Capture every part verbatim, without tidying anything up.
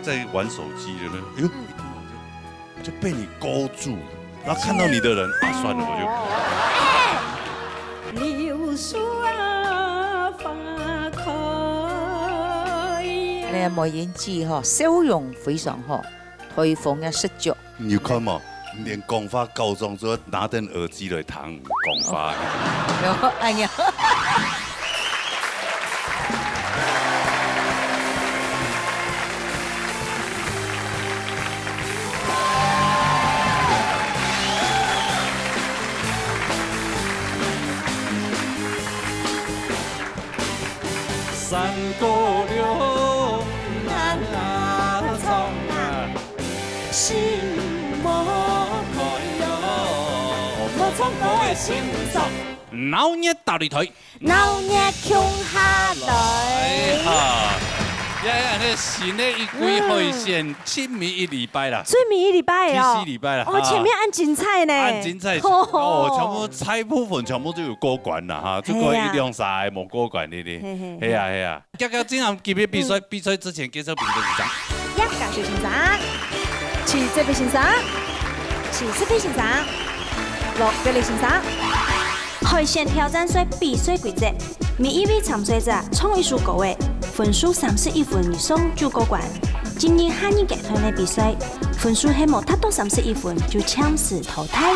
在玩手机的呢，哎呦，就被你勾住，然后看到你的人啊，算了，我就。流苏啊，花开。那个莫言姐吼，笑容非常好，台风也十足。你有看嘛？连讲话告状之后，拿等耳机来听讲话。然后哎呀，山歌凉啊唱啊，心莫开哟，莫唱歌的心上。闹热大擂台，闹热共下哎来。哈，呀呀，那新的一季海选，前面一禮拜啦，最尾一禮拜哦第四，禮拜啦，哦，前面恁精彩呢，恁精彩，哦，全部大部分全部都有過關啦哈，就過一兩三个無過關的呢，嘿嘿係啊係啊，剛剛這場今日比賽，比賽之前介紹評判先生，葉家修先生，徐哲平先生，徐哲平先生，羅國立先生。海選挑戰賽比賽規則：每一位參賽者唱一首歌仔，分數三十一分以上就過關。進入下一階段个比賽，分數係無達到三十一分就暫時淘汰。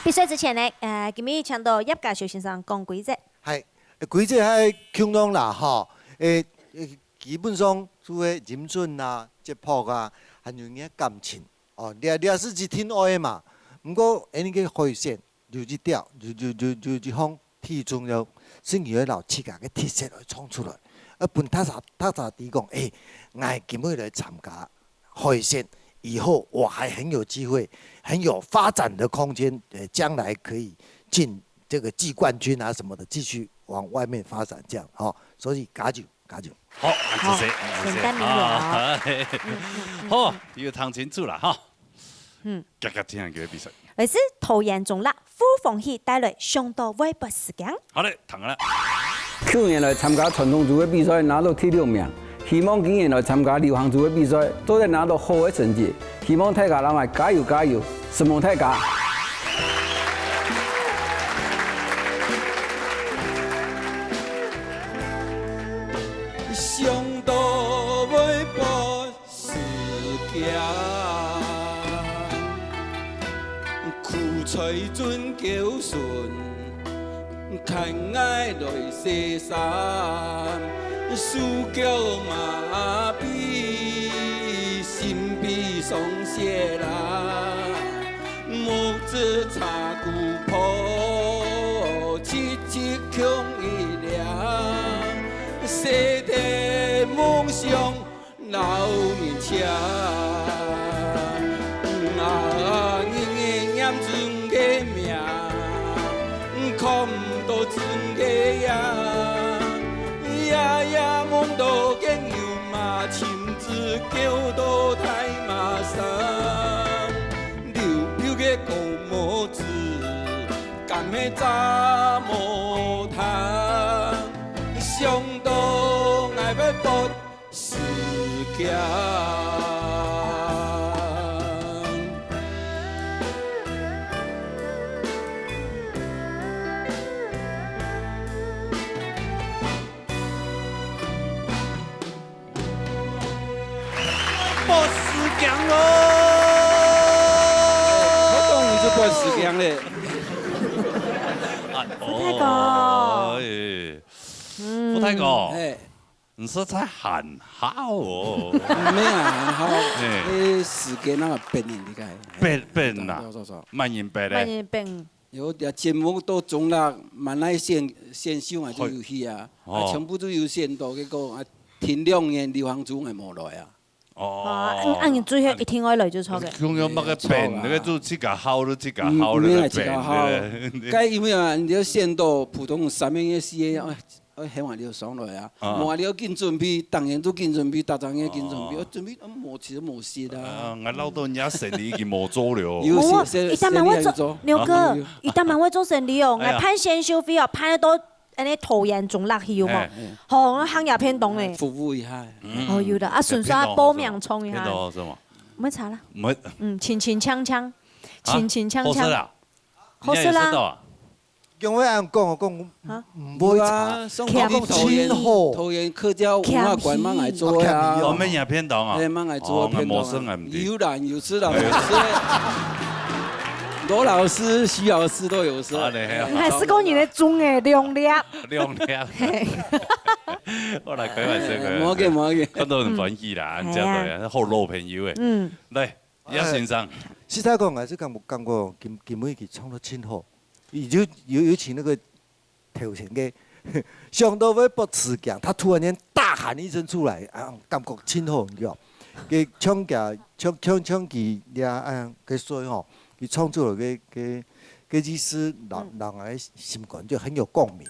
比賽之前呢，呃，今日請到葉家修先生講規則。係，規則還共樣啦吼，誒，誒，基本上就係音準啊、節拍啊，還有你个感情。哦，這這係一定愛个嘛。毋過，恁呢个海選有一條，有有有有一項忒重要，係你愛摎自家个特色來創出來，而分大家大家知講，誒，𠊎今日來參加海選以後，我還很有機會，很有發展的空間，呃，將來可以進這個季冠軍啊什麼的，繼續往外面發展這樣，哈、所以加油，加油。好，謝謝，謝謝簡單明了啊啊，好，有聽清楚啦哈，嗯，剛剛這樣个比賽，來自桃園中壢傅鳳喜帶來上到微博時間。好嘞，聽啦。舊年來參加傳統組个比賽，拿到第六名。希望今年來參加流行組个比賽，做得拿到好个成績。希望大家摎𠊎加油加油，承蒙大家。想到微博時間，苦菜準叫順，牽𠊎來洗衫，手腳麻痺，心被傷泄啦。 木子茶姑婆，七七共一兩，寫得夢想老人家。啊，日日念自家名，看毋到自家影，夜夜夢到見有馬親 子叫到大馬生，溜溜个高帽子，敢係遮無通？想到𠊎會發時間。 報時間咯！我當然是報時間咧。啊，傅大哥哦哎傅大哥，哎，你實在很好哦。沒有啊，很好。哎哎，時間那個變人，你看。變變啦走走走。慢人變慢嘞。人變。有條節目都中了，滿來選選秀啊，就有去啊，哦啊，全部都有選到，結果啊，停兩年流行組也無來啊。哦啊，嗯，啊，你最後一定愛來就錯个。用用那個變，那個就自家好了，自家嗯好了，沒有那變自家好對不對該因為啊，你要選到普通三個月、四個月，啊，啊，很晚就上來啊。啊無啊，你要緊準備，當然都緊準備，大張也緊準備，哦啊，準備啊，無其實無事的啊。啊，𠊎老豆人家生理已經無做了。有無，些佢當然會做，劉哥，佢當然會做生理哦。哎呀𠊎辦選秀會哦，辦到恁呢桃園種落去有無？嘿。吼，客家便當呢。服務一下。嗯。哦，有的啊，順紲報名唱一下。便當好食無？毋會差啦。毋會。嗯，清清香香，清清香香。啊，好食啦。好食啦。你也有食到啊？ 因為恁講，我講啊？毋會差，有啊，上次去桃園，真好。桃園客家文化館嘛，𠊎做个啊。哦，你也便當啊？哎，嘛，𠊎做个便當啊。哦，𠊎無食，𠊎毋知。有啦，有食啦，有食。羅老師、徐老師都有食。啊，你還好。還係講你个粽仔，兩粒。兩粒。嘿。我來開玩笑，開玩笑。哎，無要緊，無要緊。看到很歡喜啦，嗯。恁樣的，哎呀。好老朋友誒。嗯。來，葉先生。哎，實在講，𠊎係感覺，感覺今，今晡日佢唱到真好。 尤，尤，尤其那個頭前个，想到會發慈強，他突然間大喊一聲出來，啊，感覺真好，你知道？佢唱佢，唱，唱，唱佢呀，啊，个所以吼，佢唱出來个，个，个意思，讓，嗯。讓人心感就很有共鳴。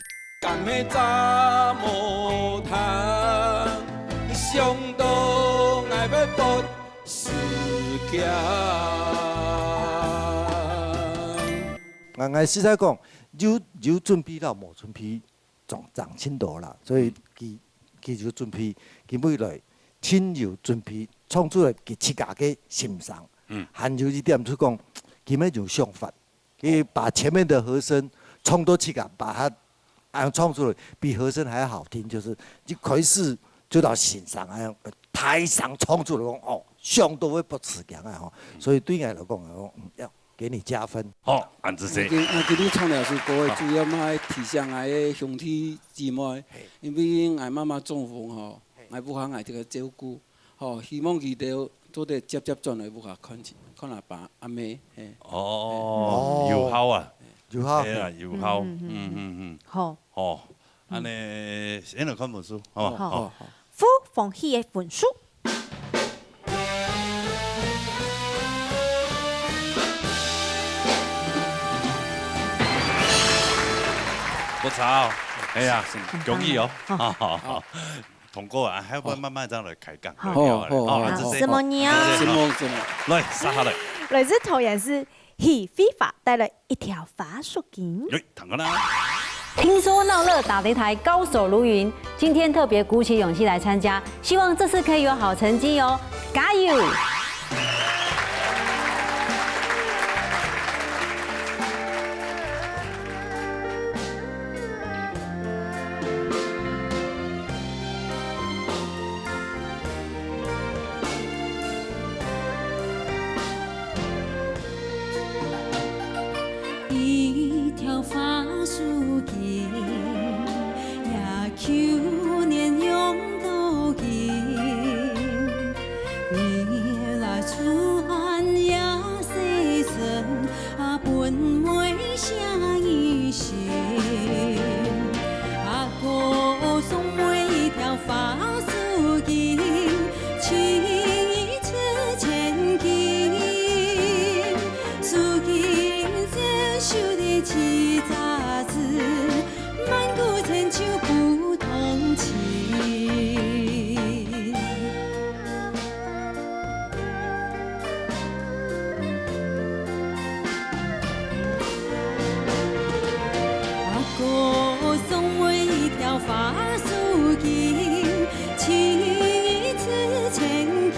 𠊎，𠊎實在講，有，有準備摎無準備，爭，爭盡多啦。所以佢，佢有準備，佢未來盡有準備，唱出來佢自家个心聲。嗯。還有一點就講，佢乜有想法，佢把前面的和聲唱到自家，把它恁樣唱出來，比和聲還好聽，就是一開始就到欣賞恁樣，大聲唱出來講，哦，想到會發慈強啊吼。所以對𠊎來講，嗯，要 給你加分。好，恁仔細。啊，今，啊，今日唱這首歌，好。主要嘛愛提醒𠊎个兄弟姊妹，嘿。因為𠊎媽媽中風吼，嘿。𠊎屋下𠊎這个照顧，吼，希望佢兜做得輒輒轉來屋下看一，看阿爸阿姆，嘿。哦，哦。有孝啊。有孝。係啊，有孝。嗯，嗯，嗯，嗯。嗯，嗯，嗯。好。好，嗯。恁樣，先來看分數，好無？好。好，好。 夫放棄个分數。不差哦，哎呀，恭喜哦！好，好，好。通過啊，還會慢慢這樣來開講。好，好，好，好，好，這是什麼呢？這是什麼，什麼？來，接下來。來自桃園市 許慧華帶來一條花束巾。耶，聽看啊。聽說鬧熱打擂台高手如雲，今天特別鼓起勇氣來參加，希望這次可以有好成績哦，加油！ 一條花束巾，也舊年用到今。日來出汗也洗身，啊，本為啥人心。阿哥送妹一條花束巾，情義值千金。 如今只收得七隻字，萬古千秋不同情。阿哥送妹一條花束巾，情義值千金。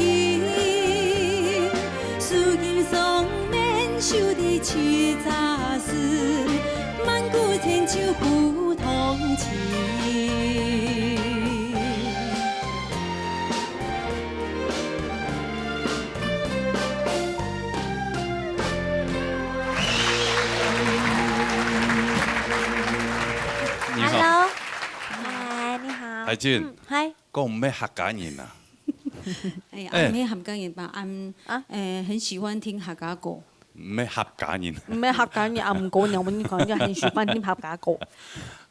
如今上面繡的七隻字，萬古千秋不同情。你好。Hello，嗨，你好。海俊。嗯，嗨。講毋係客家人啊。哎呀，哎。毋係客家人吧？俺，啊？呃，很喜歡聽客家歌。 毋係客家人。毋係客家人，啊，毋過呢，我跟你講，人家很喜歡聽客家歌。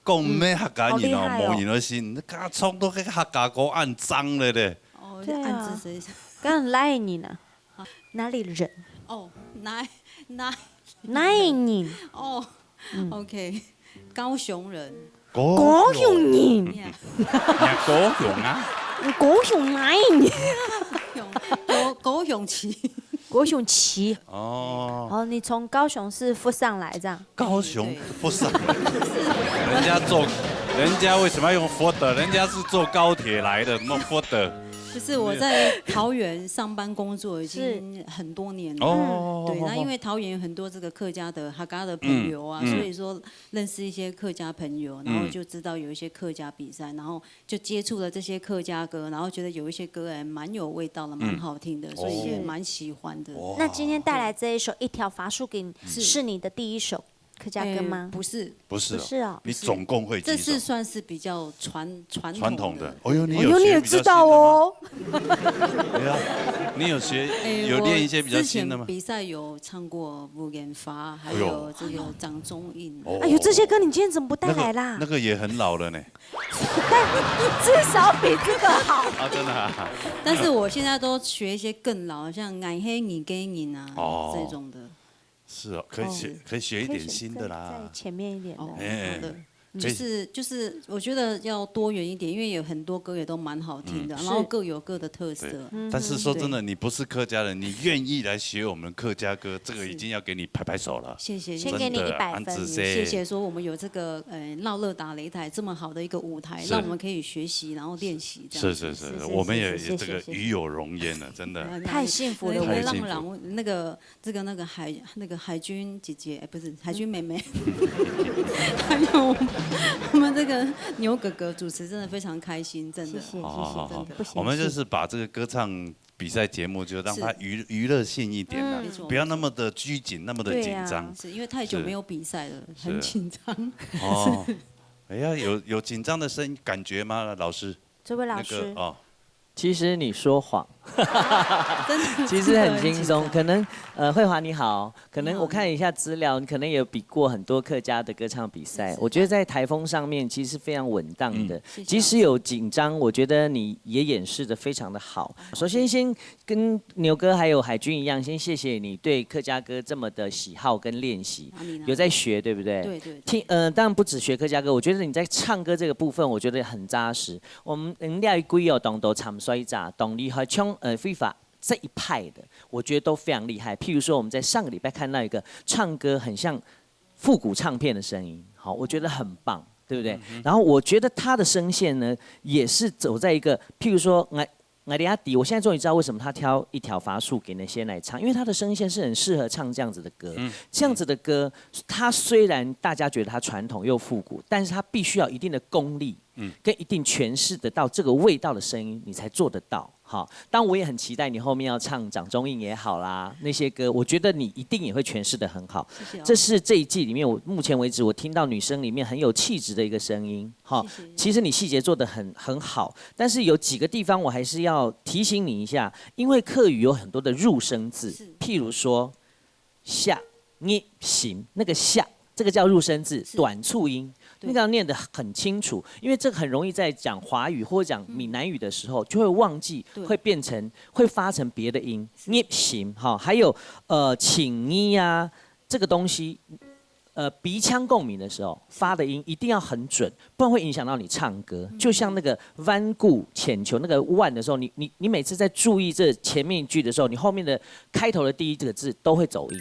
講毋係客家人哦，嗯，好厲害哦。無人會信，你家唱到該客家歌恁髒了咧。哦，對啊。恁仔細。剛剛哪裡人啊？啊。哪裡人？哦，哪，哪，哪裡人？哦，嗯。OK。 高雄人。高雄人。Yeah。你高雄啊？高雄哪人？高，高雄市。高雄市。哦。哦，你從高雄市附上來這樣。高雄附上來。對，對。人家做，人家为什么要用 foot？人家是坐高铁来的，什么 foot？不是，我在桃园上班工作已经很多年了。哦，对，那因为桃园有很多这个客家的、客家的朋友啊，嗯，嗯。所以说认识一些客家朋友，然后就知道有一些客家比赛，然后就接触了这些客家歌，然后觉得有一些歌还蛮有味道的，蛮好听的，嗯。所以也蛮喜欢的。哦。那今天带来这一首《一条法树根》，是。是你的第一首客家歌吗？哎，不是。不是哦。不是哦。你总共会几首？这是算是比较传-，传统的。传统的。哦哟，你有学比较新的吗？哦哟，你也知道哦。对啊，你有学，哎，有练一些比较新的吗？我之前比赛有唱过《无言花》，还有这个张宗英。哎呦。哦。哎呦，这些歌你今天怎么不带来啦？那个，那个也很老了呢。但至少比这个好。啊，真的啊。但是我现在都学一些更老，像《俺黑你给你》啊，哦。这种的。 是哦，可以学，哦。可以学一点新的啦。可以选再，再前面一点的。哦，哎，好的。可以。就是，就是，我觉得要多元一点，因为有很多歌也都蛮好听的，嗯。然后各有各的特色。对。嗯哼。但是说真的，对。你不是客家人，你愿意来学我们客家歌，这个已经要给你拍拍手了。谢谢，谢谢。先给你一百分。真的，恁仔細。谢谢，说我们有这个，呃，闹热打擂台这么好的一个舞台，是。让我们可以学习，然后练习这样子。是，是，是，是，是，我们也，是，是，这个与有荣焉了，真的。谢谢，谢谢。太幸福了，太幸福。我也让，让我那个 这个那个海，那个海军姐姐，哎，不是，海军妹妹，还有我们这个牛哥哥主持，真的非常开心，真的。谢谢，谢谢，好，好，好。真的。不嫌弃。我们就是把这个歌唱比赛节目，就让它娱-，是。娱乐性一点啦，嗯。没错，不要那么的拘谨，那么的紧张。对啊，是因为太久没有比赛了，是。很紧张。是。哦。哎呀，有，有紧张的声，感觉吗，老师？这位老师。那个，哦。 其实你说谎。真的，其实很轻松，真的很紧张。可能，呃，慧华你好，可能我看一下资料，你好。你可能有比过很多客家的歌唱比赛。是，是。我觉得在台风上面其实非常稳当的，嗯。谢谢老师。即使有紧张，我觉得你也演示得非常的好。首先先跟牛哥还有海军一样，先谢谢你对客家歌这么的喜好跟练习，哪里，哪里？有在学，对不对？对，对，对。听，呃，当然不止学客家歌，我觉得你在唱歌这个部分，我觉得很扎实。 我们，嗯，了解哦，當多參賽者，當厲害，像，呃，非法这一派的，我觉得都非常厉害。譬如说，我们在上个礼拜看到一个唱歌很像复古唱片的声音，好，我觉得很棒，对不对？嗯哼。然后我觉得他的声线呢，也是走在一个，譬如说，哎，哎呀，迪，我现在终于知道为什么他挑一条法树给你先来唱，因为他的声线是很适合唱这样子的歌。嗯。这样子的歌，他虽然大家觉得他传统又复古，但是他必须要有一定的功力， 嗯。跟一定诠释得到这个味道的声音，你才做得到。好，当然我也很期待你后面要唱掌中印也好啦，那些歌，我觉得你一定也会诠释得很好。谢谢哦。这是这一季里面我目前为止我听到女生里面很有气质的一个声音，哈。谢谢。其实你细节做得很，很好，但是有几个地方我还是要提醒你一下，因为客语有很多的入声字，是。譬如说， 下、入、心，那个下，这个叫入声字，是。短促音，对。那个要念得很清楚，因为这个很容易在讲华语或者讲闽南语的时候，嗯。就会忘记，对。会变成，会发成别的音，是。入心，哈，还有，呃，请你啊，这个东西，呃，鼻腔共鸣的时候发的音一定要很准，不然会影响到你唱歌。嗯。就像那个 弯顾浅求那个弯的时候，你，你，你每次在注意这前面一句的时候，你后面的开头的第一个字都会走音。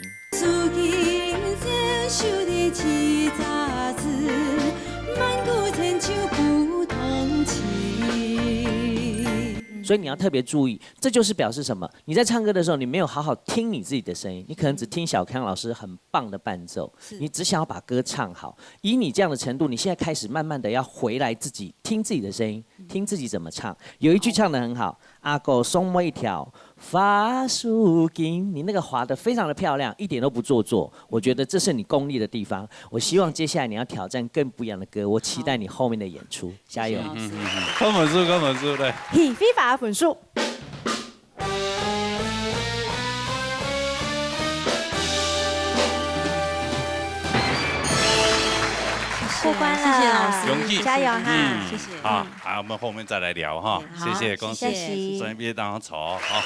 所以你要特别注意，这就是表示什么？你在唱歌的时候，你没有好好听你自己的声音，你可能只听小康老师很棒的伴奏，是。你只想要把歌唱好。以你这样的程度，你现在开始慢慢的要回来自己听自己的声音，听自己怎么唱。有一句唱得很好，阿狗送我一条法树根，你那个滑得非常的漂亮，一点都不做作。我觉得这是你功力的地方。我希望接下来你要挑战更不一样的歌，我期待你后面的演出，加油！谢谢老师。嗯，嗯，嗯，嗯。扣分数，扣分数，来。起飞法的分数。过关了，谢谢老师。恭喜。加油哈！嗯，谢谢。啊，嗯。好，我们后面再来聊哈。好，谢谢，恭喜。谢谢。专业毕业当中走，好。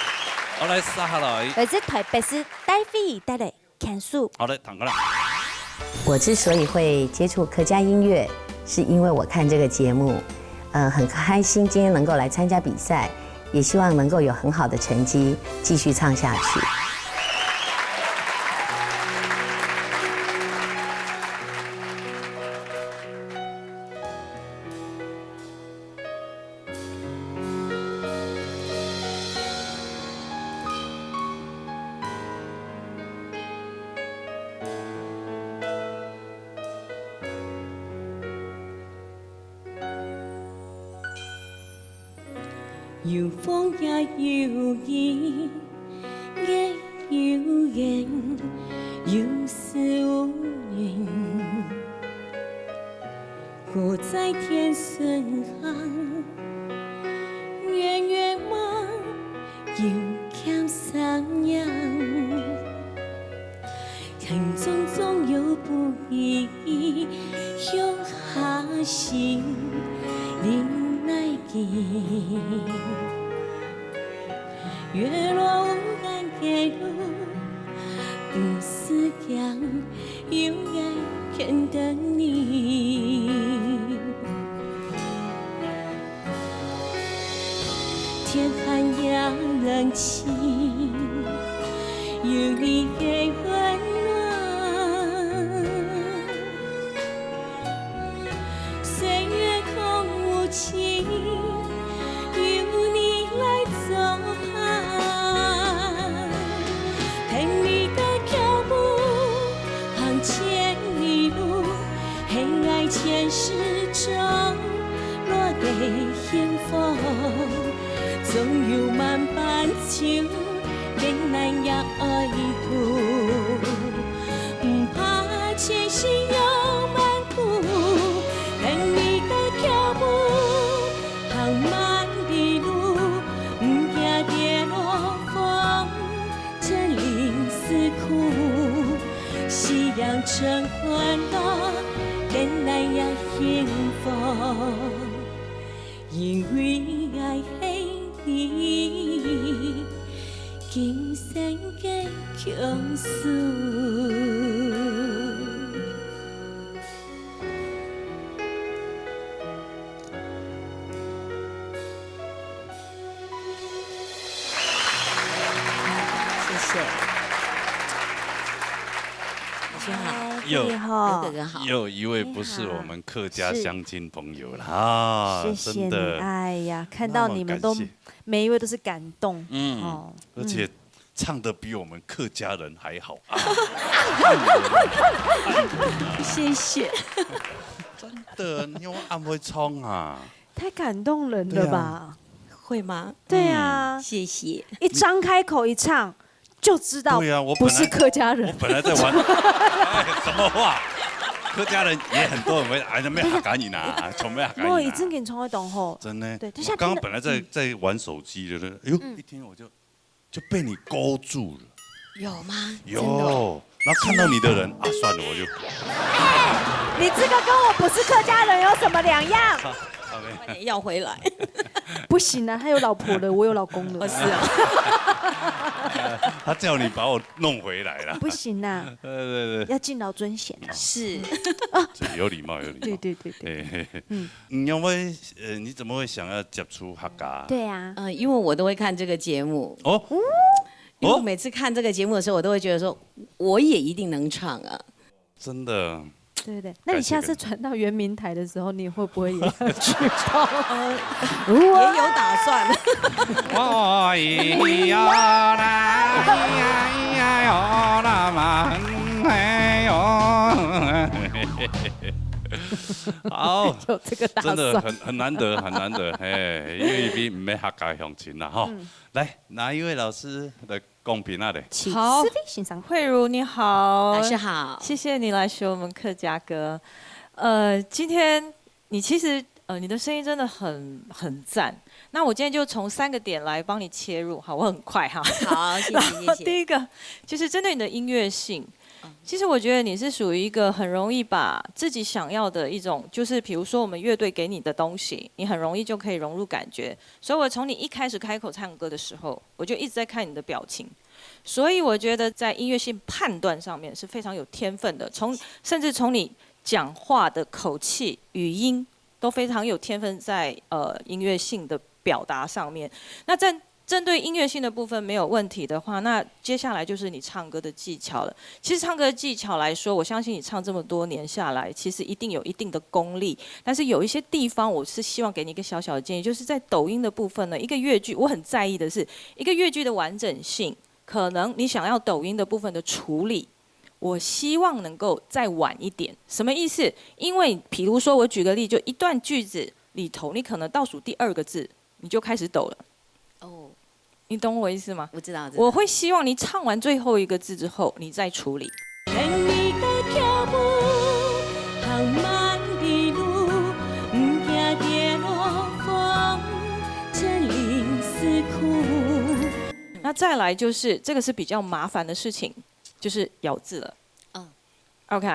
好，来，接下来。来自台北市戴飞带来 看书。好的，坦克了。我之所以会接触客家音乐，是因为我看这个节目，呃，很开心今天能够来参加比赛，也希望能够有很好的成绩，继续唱下去。有風也有雨，也有煙，有詩有人。我在天順行，遠遠望，又見山影。 天中總有不一樣，向下行，另來行。月落烏暗个路，毋使驚，有愛牽等你。 天寒也冷清，有你个溫暖。歲月空無情，有你來做伴。陪你的腳步，行千里路， 係愛前世種落个幸福，總有萬般愁，艱難也愛渡。毋怕前行有萬苦，等你的腳步，行萬里路，毋驚跌落風， 這臨死苦，夕陽晨昏落，艱難也幸福，因為愛係你今生个共事。 謝謝。老師好。嗨，又，你好。刘哥哥好。又一位不是我們客家鄉親朋友了啊，謝謝你。真的。哎呀，看到你們都，那麼感謝。每一位都是感動，嗯，哦，而且唱得比我們客家人還好啊。謝謝。真的，你有恁會唱啊？太感動人了吧？對啊。會嗎？對啊。嗯。謝謝。一張開口一唱，就知道對啊，我本來，不是客家人。我本來在玩，哎，什麼話？客家人也很多人會，哎，什麼客家人啊，什麼客家人啊。我已經給你唱到懂吼。真的，對，等一下聽了，我剛剛本來在，嗯。在玩手機的，哎呦，嗯。一聽我就，就被你勾住了。有嗎？有，真的哦。然後看到你的人，啊，算了，我就。你這個跟我不是客家人有什麼兩樣？好，好，沒有。快點要回來。不行啊，他有老婆了，我有老公了。哦，是啊。他叫你把我弄回來了。不行啊，對，對，對。要敬老尊賢啊。是。這有禮貌，有禮貌。對，對，對，對。嘿，嘿，嘿。嗯。你要不要，呃，你怎麼會想要接觸客家？對啊。呃，因為我都會看這個節目。哦。因為我每次看這個節目的時候，我都會覺得說，我也一定能唱啊。真的。對，對，對。那你下次轉到原民台的時候，你會不會也要去報？呃，也有打算。哦，咿呀啦，咿呀咿呀哟啦嘛，嘿哟。好，有這個打算。真的很，很難得，很難得，嘿，因為你毋係客家鄉親啦，吼。嗯。來，哪一位老師來講評啊咧？請。好，思維先生。慧茹，你好。老師好。謝謝你來學我們客家歌。呃，今天你其實，呃，你的聲音真的很，很讚。那我今天就從三個點來幫你切入，好，我很快哈。好，謝謝，然後謝謝。第一個，就是針對你的音樂性，嗯。其實我覺得你是屬於一個很容易把自己想要的一種，就是比如說我們樂隊給你的東西，你很容易就可以融入感覺。所以我從你一開始開口唱歌的時候，我就一直在看你的表情。所以我覺得在音樂性判斷上面是非常有天分的，從，甚至從你講話的口氣、語音都非常有天分在，呃，音樂性的表達上面。那在針對音樂性的部分沒有問題的話，那接下來就是你唱歌的技巧了。其實唱歌的技巧來說，我相信你唱這麼多年下來，其實一定有一定的功力。但是有一些地方，我是希望給你一個小小的建議，就是在抖音的部分呢，一個樂句，我很在意的是一個樂句的完整性。可能你想要抖音的部分的處理，我希望能夠再晚一點。什麼意思？因為比如說，我舉個例，就一段句子裡頭，你可能倒數第二個字，你就開始抖了。你懂我意思吗？我知道，我知道。我会希望你唱完最后一个字之后，你再处理。 那再来就是，这个是比较麻烦的事情，就是咬字了。嗯。OK，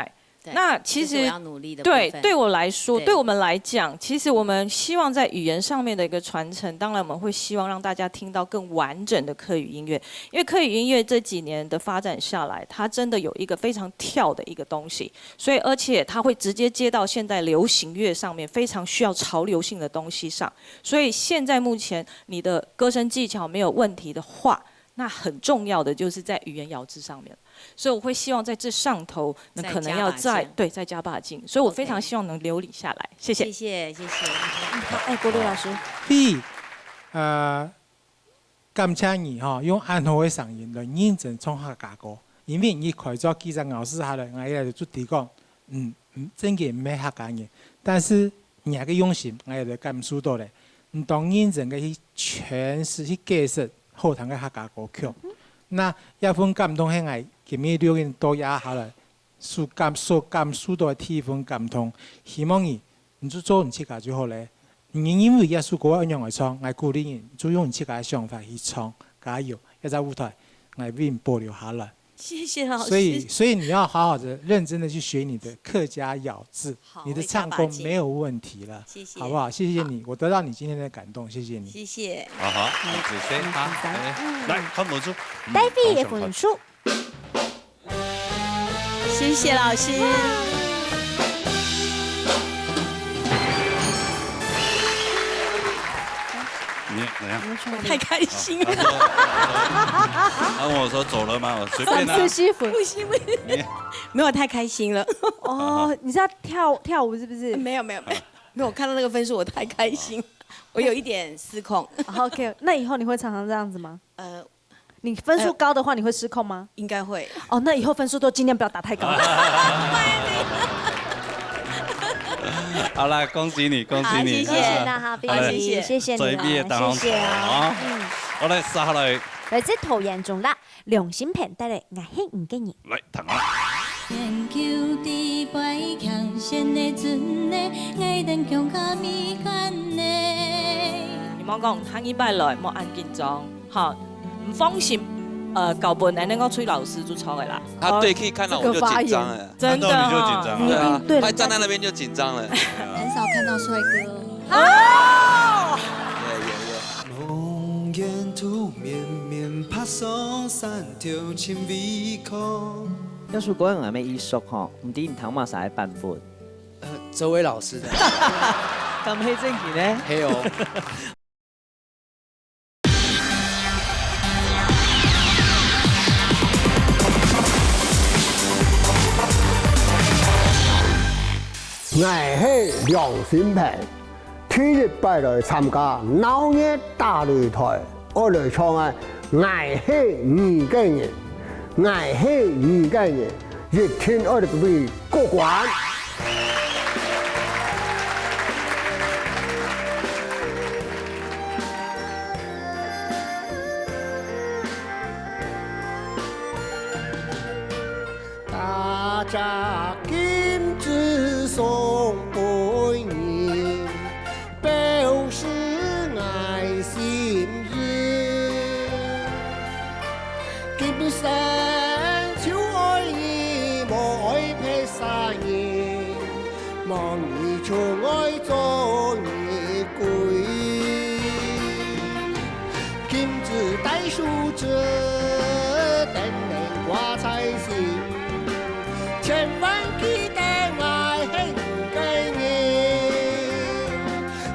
对，那其实，这是我要努力的部分。对，对我来说，对。对我们来讲，其实我们希望在语言上面的一个传承，当然我们会希望让大家听到更完整的客语音乐，因为客语音乐这几年的发展下来，它真的有一个非常跳的一个东西，所以而且它会直接接到现在流行乐上面非常需要潮流性的东西上，所以现在目前你的歌声技巧没有问题的话，那很重要的就是在语言咬字上面。所以我会希望在这上头，那可能要再，再加把劲。对，再加把劲。所以我非常希望能留你下来。OK。谢谢。谢谢，谢谢。好，哎，国立老师。第一，呃，感谢你吼，用恁好个声音来认真唱客家歌，因为你開咗幾隻咬字下來，𠊎也就知講，嗯，嗯，真个毋係客家人，但是你个用心，𠊎也就感受到咧。你當認真个去詮釋、去解釋好聽个客家歌曲。那這份感動係𠊎今日錄音到這下來，所感、所感受到个第一份感動。希望你，你就做你自家就好咧。你認為這首歌愛仰般唱，𠊎鼓勵你，就用你自家个想法去唱，加油！這隻舞台，𠊎為你保留下來。 谢谢老师。所以，所以你要好好地、认真地去学你的客家咬字，好，你的唱功没有问题了，我会加把劲。谢谢。好不好？谢谢你，我得到你今天的感动，谢谢你。谢谢。啊哈，好，子飞，好，好，子飞。哎，嗯。来，看分数。嗯，David个分数。谢谢老师。 你怎样？我太开心了。啊，他说，他说，他问我说：“走了吗？”我随便啊。不是，不是。你没有，太开心了。哦，你是要跳，跳舞是不是？没有，没有，没有。没有，我看到那个分数，我太开心，我有一点失控。OK，那以后你会常常这样子吗？呃，你分数高的话，你会失控吗？应该会。哦，那以后分数都尽量不要打太高。好啦，恭喜你，恭喜你。好，谢谢。啊，那哈，好嘞。谢谢，谢谢你啦，最尾的大方谢谢啊。好。嗯。好嘞，接下来。来自桃园中啦，梁心平带来《我係你个人》。来，听啊。 你莫讲，下二擺來，莫恁緊張，哈，你放心，呃，交分恁呢个崔老師就著个啦。他對戲看到我就緊張了。哦，這個發言。真的哦。看到你就緊張了。對啊，你一定對人家他站在那邊就緊張了。很少看到帥哥。哦！Yeah, yeah, yeah。 這首歌𠊎乜耳熟吼，毋知你聽麼儕个版本？呃，哲維老師的。敢係正經呢？係哦。 𠊎係梁心平，第一擺來參加鬧熱大擂台，愛來唱个《𠊎係你个人》，《𠊎係你个人》，一定愛來為過關。 大隻金子送分你，表示𠊎心意。今生就愛你，無愛別儕人。 望你就愛做你歸。金子戴手指，定能掛在心。千萬記得𠊎係你个人。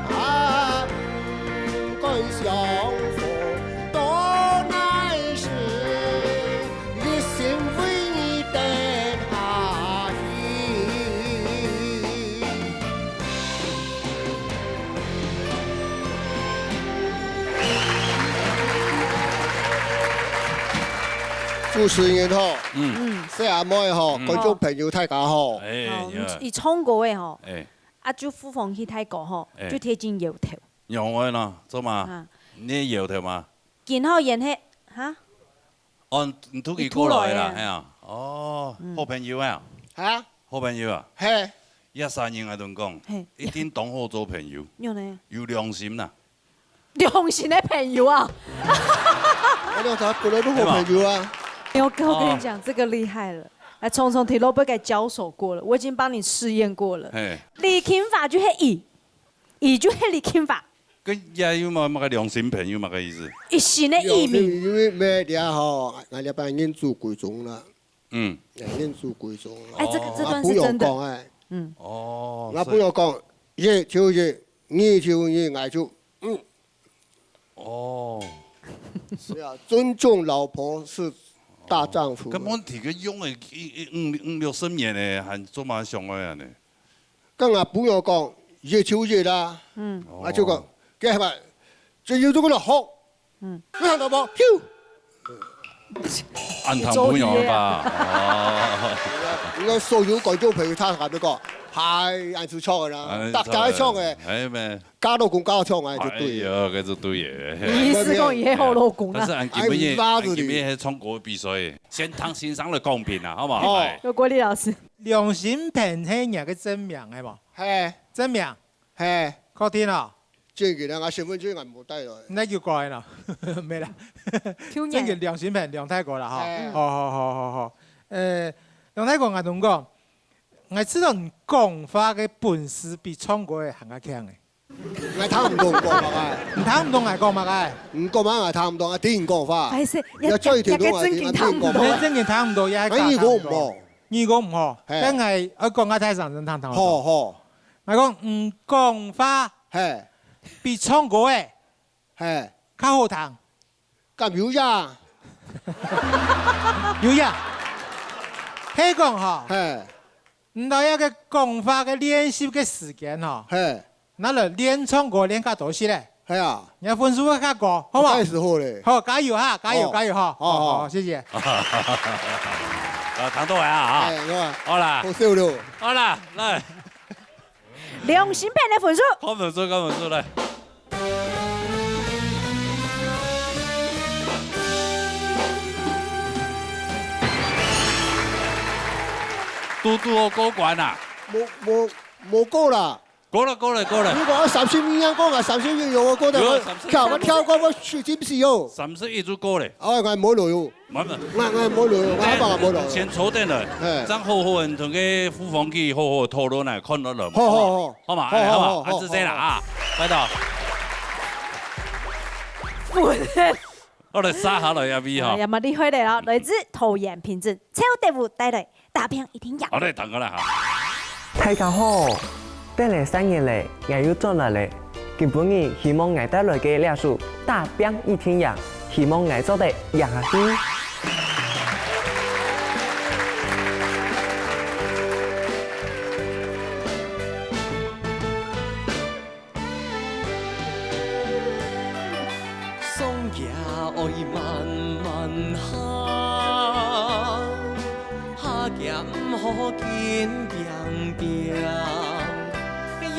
啊，毋管相逢到哪時， 一心為你等下去。主持人好，嗯。細阿妹好，嗯。觀眾朋友大家好。哎，好，你好。你唱歌个吼，哎。啊，就模仿去大哥吼，哎。就貼近搖頭。仰會呢？做麼？啊。你搖頭嗎？然後然後，哈？哦，你突佢過來啦，你突來的。係啊，哦，嗯。好朋友啊，啊？好朋友啊，係。這三人𠊎同你講，係。一定當好做朋友，有呢。有良心啦。良心的朋友啊。𠊎兩儕本來都好朋友啊。牛哥，我跟你講，哦。這個厲害了。來，聰聰，你都被佢交手過了，我已經幫你試驗過了。係。李勤華就係佢，佢就係李勤華。 該也有麼，麼个良心朋友麼个意思？一心的義民。因為，因為咩，這吼，𠊎這班人做鬼種啦。嗯。人做鬼種啦。哎，這個，哦。這段是真的。啊，不用講，哎。嗯。哦，𠊎不用講，一就一，二就二，𠊎就，嗯。哦。是啊，尊重老婆是大丈夫。哦。該問題个用个，一，一，五，五六十年呢，還做麼相愛恁呢？ 該𠊎朋友講，一就一啦。嗯。啊，就講，哦。該嘛，就有這個好。嗯。你看到無？咻！恁談朋友吧？哦。應該所有觀眾朋友，他還沒講，嗨，恁就唱个啦，哎，大家唱个，哎，咩。嫁老公嫁到唱个就對。哎呀，該就對耶。你意思講佢係好老公啊？但是俺今晡日，哎，你媽子的。俺今晡日係唱歌比賽，先聽先生的公平啊，好無？哦。哎。有國立老師。 良心朋友係若个真名係無？係。真名？係。確定哦？真个啦，𠊎身份證𠊎無帶來。該就怪咯，無啦。舊年。真个良心朋友梁大哥啦，吼。係。好，好，好，好，好。呃，梁大哥，𠊎同你講，𠊎知道你講話个本事比唱歌个還較強誒。 𠊎聽毋懂講麼个。你聽毋懂𠊎講麼个？你講麼个𠊎聽毋懂，𠊎聽你講話。歹勢，也，也最聽懂𠊎聽，也，也正經聽毋懂。𠊎聽你講話。你正經聽毋懂，也係假聽毋懂。哎，你講毋好。你講毋好，嘿。該𠊎愛講較大聲正聽得懂。好，好。𠊎講，你講話，嘿。比唱歌个，嘿。較好聽。 敢有影？有影。係講吼，嘿。你兜這个講話个練習个時間吼，嘿。拿來練唱歌練較多些咧。係啊。你个分數會較高，好無？該係好咧。好，加油哈，加油，好。加油哈。好，好。好，好，謝謝。啊，聽到啊，哈。哎，好啊。好啦。好笑咯。好啦，來。 良心朋友个分數。看分數，看分數，來。堵堵好過關啊！無，無，無過啦。過了，過了，過了。如果三十一樣過啊，三十一有我過的，有啊，我，三十一。看我跳過，我水晶皮哦。三十一就過了。哦，𠊎無路用。 慢慢。𠊎，𠊎無路，𠊎阿爸無路。先坐等來，嘿。正好好同該副總去好好討論來，看落來。好，好，好。好嘛，好，哎，好嘛，好，好，恁仔細啦啊，拜託。好來，沙好了，阿V哈。哎呀，蠻厲害个哦，來自桃園平鎮，邱德武帶來。 打拚一定贏。好嘞，等過來哈。大家好，等了三日了，𠊎又轉來了。今晡日希望𠊎帶來个這首《打拚一定贏》，希望𠊎做得贏下去。 上崎愛慢慢行，下崎毋好緊拚拚。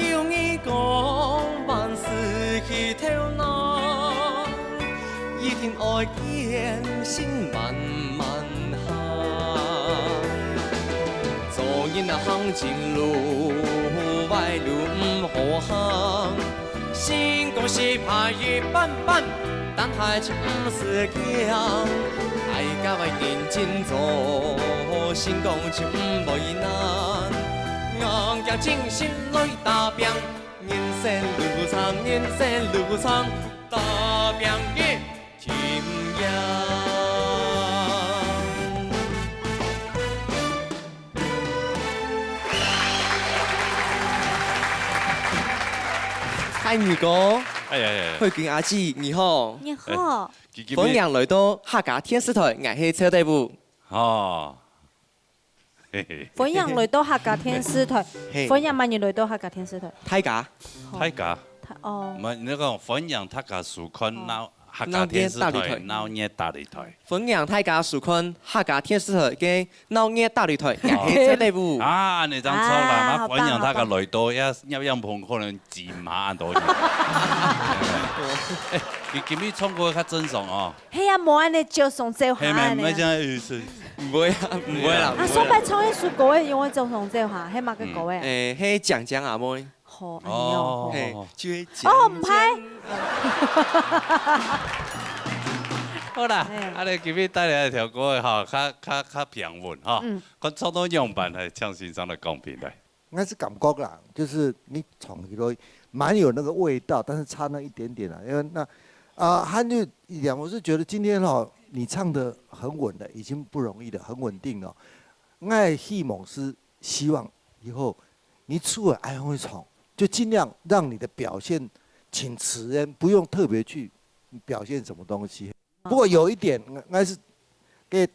有人講萬事起頭難，一定愛堅信慢慢 行。做人啊，行正路，歪路毋好行。成功失敗一半半，等待就毋使驚。大家愛認真做，成功就毋會難。硬頸精神來打拚，人生路長，人生路長，打拚一 定贏。嗨，二哥。哎呀呀呀。慧君阿姊，你好。你好。哎，歡迎來到客家電視台，𠊎係邱德武。哦。 嘿嘿。歡迎來到客家電視台。嘿。歡迎麼人來到客家電視台？大家。好。大家。大，哦。毋係，你講歡迎大家收看哦。鬧，客家電視台鬧熱大擂台。鬧熱大擂台。歡迎大家收看客家電視台个鬧熱大擂台，哦。𠊎係邱德武。啊，恁仔正著啦，啊，那歡迎大家來到，好棒，好棒。也，也，也可能擠滿恁多人。欸，佢今日唱歌較正常哦。係啊，無恁呢照常走下係咩？毋係恁呢啊。這樣意思。毋會啊，毋會啦，啊，毋會啦。上擺唱一首歌个，因為照常走下，係麼个歌个？嗯。欸，係講講阿妹。好，哎喲，哦。好。嘿，就會講哦，毋係。講講。好啦，哎呀。啊，你今日帶來一條歌吼，較，較，較平穩吼。嗯。看唱到仰般，來，請先生來講評來。 應該是感覺啦，就是你唱起來蠻有那個味道，但是差那一點點啦。因為那，啊，漢日一點，我是覺得今天哈，你唱得很穩的，已經不容易了，很穩定了。我也希望是希望以後你出來愛會唱，就盡量讓你的表現，請詞人不用特別去表現什麼東西。 不過有一點，應該是給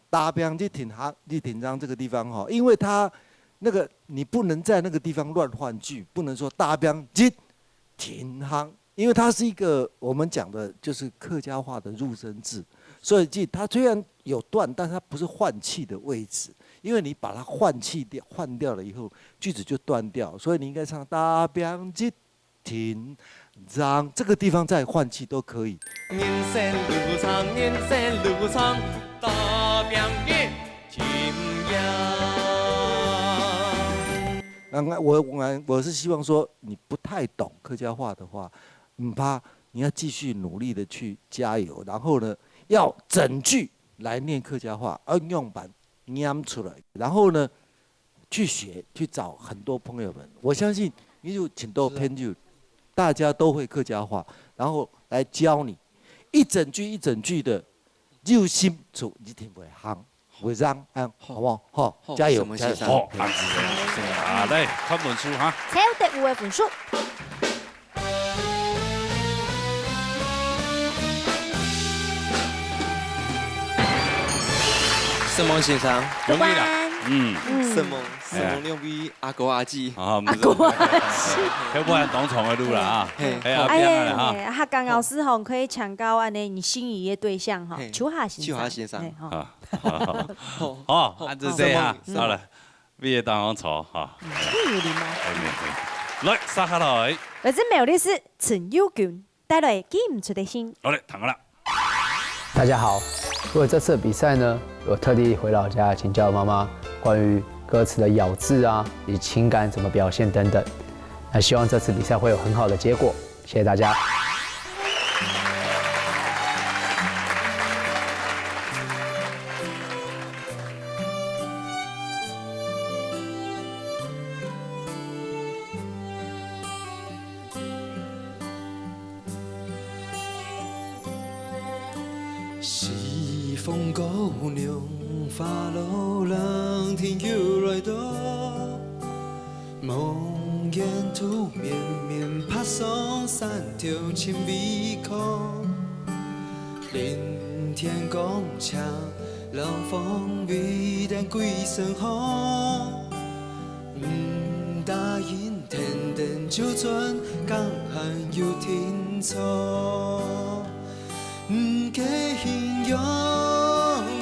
打拚日停行，日停行這個地方哈，因為它那個你不能在那個地方亂換句，不能說打拚日停行，因為它是一個我們講的就是客家話的入聲字，所以它雖然有斷，但它不是換氣的位置，因為你把它換氣掉，換掉了以後，句子就斷掉，所以你應該唱打拚日 停，這樣，這個地方再換氣都可以。人生路長，人生路長，打拚日停行。那，那我，我，我是希望說，你不太懂客家話的話，毋怕，你要繼續努力地去加油，然後呢，要整句來念客家話，要用板念出來，然後呢， 去學，去找很多朋友們。我相信你有請到朋友，大家都會客家話，然後來教你一整句一整句的，有心就一定會行，會讓，嗯，好不好？好，好，加油，加油！沈蒙先生。好，恁仔細。啊，來，看分數哈。超得五个分數。 沈蒙先生。容易啦。過關。嗯。嗯。沈蒙，哎呀。沈蒙兩位阿哥阿姊。啊，毋係。阿哥阿姊。要不然當長个路啦啊。嘿。哎呀，好。哎呀，這樣啊哈。哎呀，客家老師吼，可以請教恁呢你心儀个對象吼，嘿。秋霞先生。秋霞先生。嘿，吼。啊。好，好，好，恁仔細啊。沈蒙，好了。 位个當中坐哈。嗯，這有禮貌。哎，沒有，沒有。來，接下來。來自苗栗市陳友君，帶來寄毋出个信。好嘞，聽好了。大家好，為了這次的比賽呢，我特地回老家請教媽媽關於歌詞的咬字啊，以及情感怎麼表現等等。那希望這次比賽會有很好的結果。 謝謝大家。 西風姑娘，花落冷天又來到。望眼肚綿綿，爬上山頭尋依靠。林田光淨，冷風微冷歸身好。毋答應 天燈就轉，江漢又停坐。毋過形容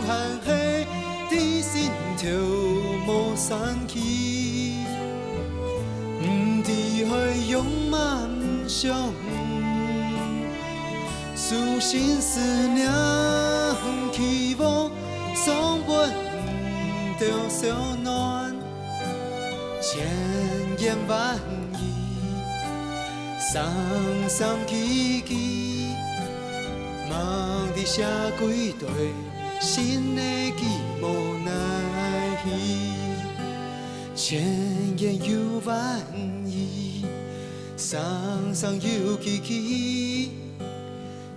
還係在心頭無散去，毋知愛用麼相。書信思念期望，送分兜小暖。 千言萬語，聲聲句句，望你寫歸來，心內寄無奈何。千言又萬語，聲聲又句句，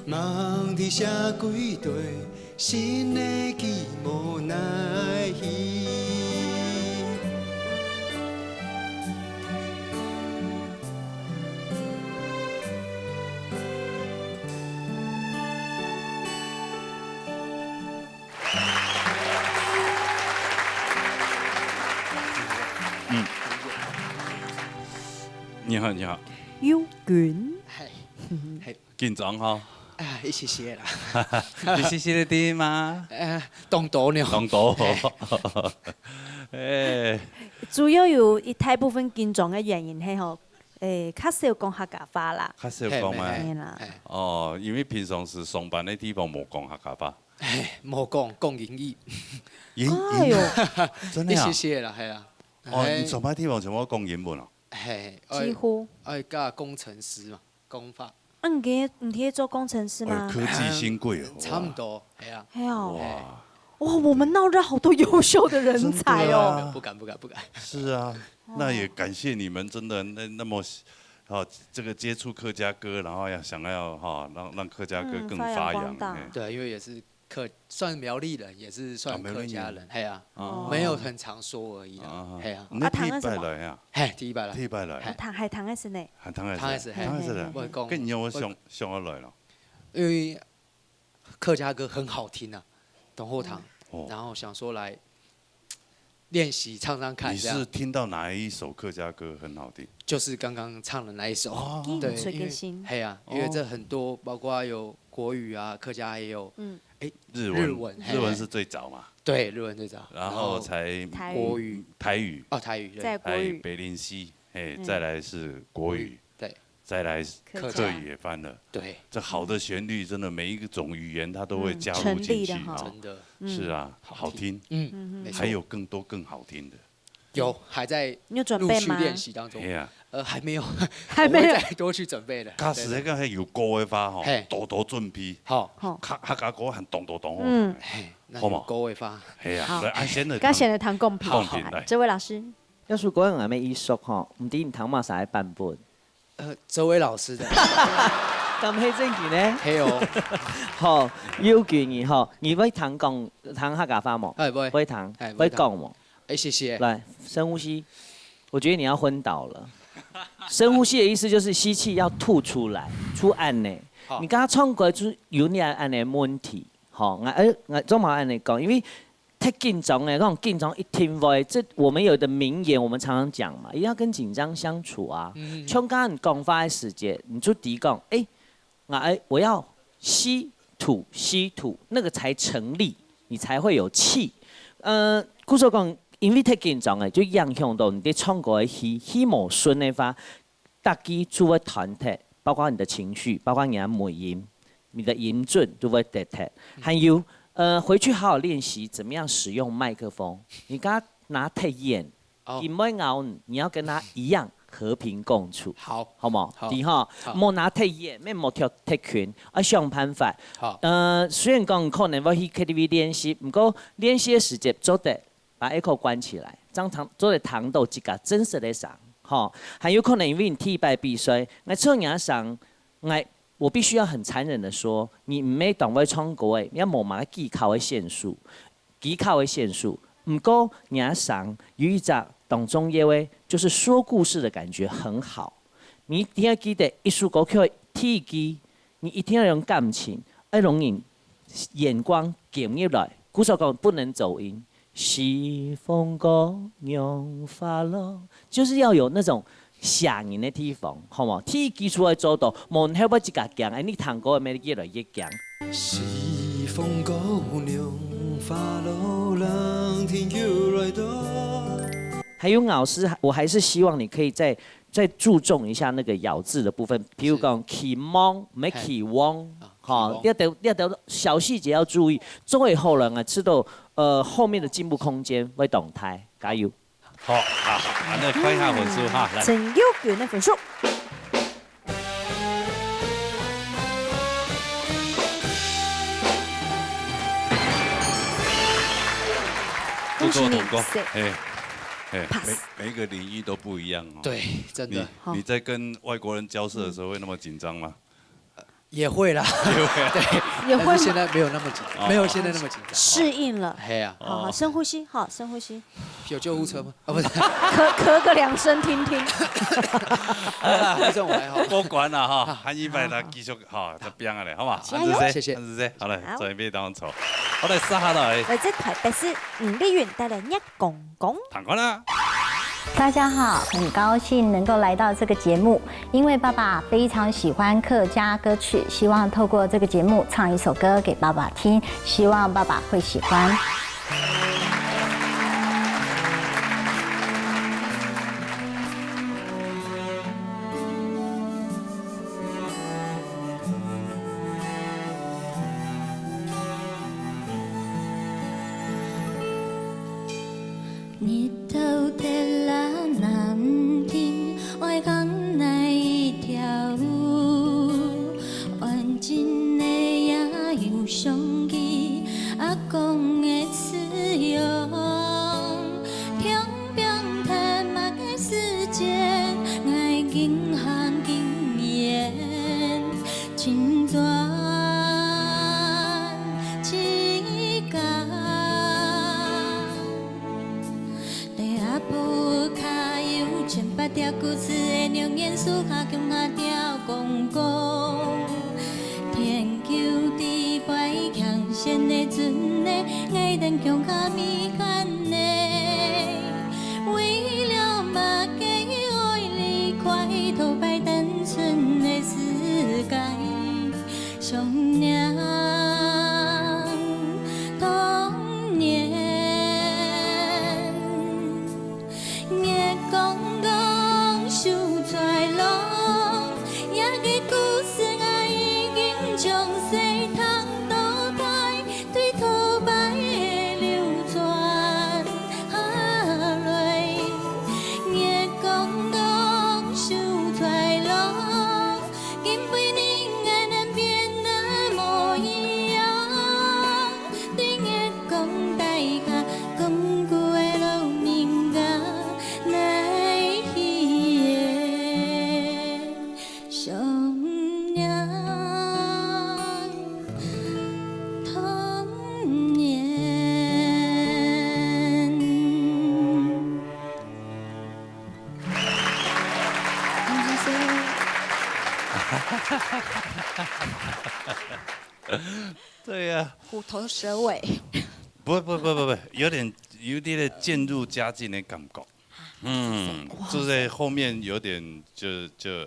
望你寫歸來， 心內寄無奈何。嗯。你好，你好。友君。嗨，嗨。 緊張吼？啊，一些些啦。一些些个對嗎？呃，當多呢。當多。哎。主要有一大部分緊張个原因係吼，誒，較少講客家話啦。較少講咩？嘿，嘿，嘿啦。嘿。哦，因為平常時上班个地方無講客家話。嘿，無講，講英語。英，哎喲。英，真的啊？一些些啦，係啊。哦，嘿。你上班地方全部講英文哦？嘿，幾乎。愛，愛教工程師嘛，工法。啊，你今天，你今天做工程師嗎？哎，科技新貴哦，差不多，哇。係啊。係啊。哇。哇，我們鬧熱好多優秀的人才哦。真的啊。不敢，不敢，不敢。是啊，哦。那也感謝你們，真的，那，那麼，哦，這個接觸客家歌，然後要想要，哈，讓，讓客家歌更發揚，嗯，發揚光大。嘿。對，因為也是客，算苗栗人，也是算客家人，啊，苗栗人。係啊，哦。沒有很常說而已啦，啊，係啊。你第一擺來啊？啊，讀的什麼？嘿，第一擺來。第一擺來。嘿。啊，讀，還讀的是呢？還讀的是，讀的是，嘿，讀的是的。嘿，嘿。我講，跟你有沒有想，我想要來了？因為客家歌很好聽啊，董後堂，哦。然後想說來練習唱唱看，你是這樣。聽到哪一首客家歌很好聽？就是剛剛唱的那一首。哦。對，因為，嘿啊，因為這很多，哦。包括有國語啊，客家也有，嗯。誒，日文，日文，嘿。日文是最早嘛。對，日文最早。然後才然後台語。國語。台語。哦，台語，對。再國語。還有白翎鷥，嘿，嗯。再來是國語。國語，對。再來客家。客語也翻了。對。這好的旋律，真的每一種語言它都會加入進去，嗯，成立了哈。哦。真的。嗯。是啊，好聽。好聽。嗯。嗯哼。沒錯。還有更多更好聽的。有，還在你有準備嗎？陸續練習當中。哎呀。呃，還沒有。還沒有。我會再多去準備的。假使那個還有歌的話，吼，嘿。多多準備。好。好。客，客家歌還當多當好。嗯。嘿，那有歌的話。好無？嘿啊，好。來，啊，先來聽。該先來聽公平。公平，來。這位老師。 這首歌𠊎乜耳熟吼，毋知你聽麼儕个版本？呃，哲維老師的。敢係正經呢？係哦。好，有句你吼，你會聽講，聽客家話無？哎，會。會聽，哎，會講無？會聽。哎，謝謝。來，深呼吸。我覺得你要昏倒了。深呼吸的意思就是吸氣要吐出來，出汗呢。好。你剛剛唱歌就是有點汗的問題，吼，𠊎，哎，𠊎做麼个恁樣講？因為 忒緊張了，那種緊張一定會，這我們有的名言，我們常常講嘛，一定要跟緊張相處啊。嗯。像剛剛你講話的時節，你就提講，哎，我要，我要吸吐，吸吐，那個才成立，你才會有氣。呃，故所講，因為忒緊張了，就影響到你在唱歌的氣，氣無順的話， 逐句就會斷忒，包括你的情緒，包括你的尾音，你的音準就會跌忒。嗯。還有，呃，回去好好練習怎麼樣使用麥克風。你跟他拿忒遠，哦。佢毋會咬你，你要跟他一樣和平共處。好。好無？好。你吼，好。莫拿忒遠，乜莫忒，忒近，要想辦法。好。呃，雖然講可能會去K T V練習，毋過練習的時節做得 把echo關起來，正聽，做得聽到自家真實个聲，吼。還有可能因為你第一擺比賽，𠊎唱若聲，𠊎，我必須要很殘忍的說，你毋係當會唱歌个，也無麼个技巧个限制，技巧个限制。毋過，若聲有一隻當重要个，就是說故事的感覺很好。你一定要記得，一首歌曲第一句，你一定要用感情，愛讓人眼光吸入來。故所講不能走音。 西風姑娘花落，就是要有那種嚇人的地方，好無？第一句就愛做到，無你會自家驚，哎，你聽歌會越來越驚。西風姑娘花落，冷天又來到。還有老師，我還是希望你可以再，再注重一下那個咬字的部分，比如講，是。期望，毋係期望，嘿。啊，吼，期望。這兜，這兜小細節要注意，做會好了，𠊎知道 呃，後面的進步空間會當大，加油。好，好，好，那看一下分數哈，來。陳佑君的分數。恭喜你，不錯，通過。是。嘿，嘿，pass。每，每一個領域都不一樣哦。對，真的。你，好。你在跟外國人交涉的時候會那麼緊張嗎？ 也會啦。也會啊。對，也會嗎？但是現在沒有那麼緊，哦。沒有現在那麼緊張。適應了。嘿啊。好，好，哦。深呼吸，好，深呼吸。有救護車嗎？啊，不是。咳，咳個兩聲聽聽。這種我還好。過關了哈，下一擺再繼續哈，再拚下來，好不好？加油。謝謝。謝謝。好嘞，好。準備當中。好嘞，接下來。來自台北市吳麗雲帶來《月光光》。聽看啦。大家好，很高興能夠來到這個節目， 因為爸爸非常喜歡客家歌曲，希望透過這個節目唱一首歌給爸爸聽，希望爸爸會喜歡。日頭跌落南京，愛行哪一條路？安靜的夜又想起阿公的慈容。天邊天幕的時間，𠊎緊行緊遠，尋轉自家。 在阿婆跤有千百條故事的兩年樹下，共下吊公公。天弓底擺，牽線的船仔，𠊎等共下咪干呢。為了麼个愛離開，頭擺單純的世界。 想念童年。月光光，秀才郎，這个故事𠊎已經詳細聽到大，對頭擺的流轉下來。月光光，秀才郎， 今晡日𠊎等變得無一樣，對月光底下，講古的老人家，來去的想念童年。 对呀，虎头蛇尾。不不不不不，有点有点渐入佳境的感觉。嗯，就在后面有点就就，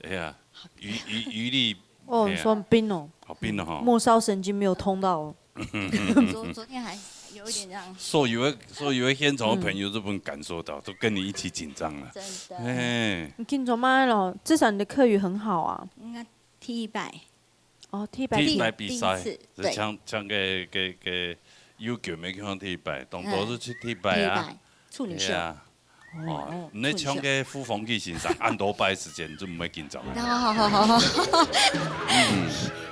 哎呀，余余余力，哦，你说很冰哦，好冰了哈。末梢神经没有通到哦。昨昨天还有一点这样，所以有的所以有的现场的朋友就不能感受到，都跟你一起紧张了。真的。哎，你紧张吗？咯，至少你的客语很好啊。应该第一拜，哦，第一百第一题，摆比赛第一次，是像像个个个有球没看第一摆，当多是去第一摆啊，第一拜处女秀。对啊。哦，你唱个呼风起先生，按多摆时间就毋会紧张。好好好好好，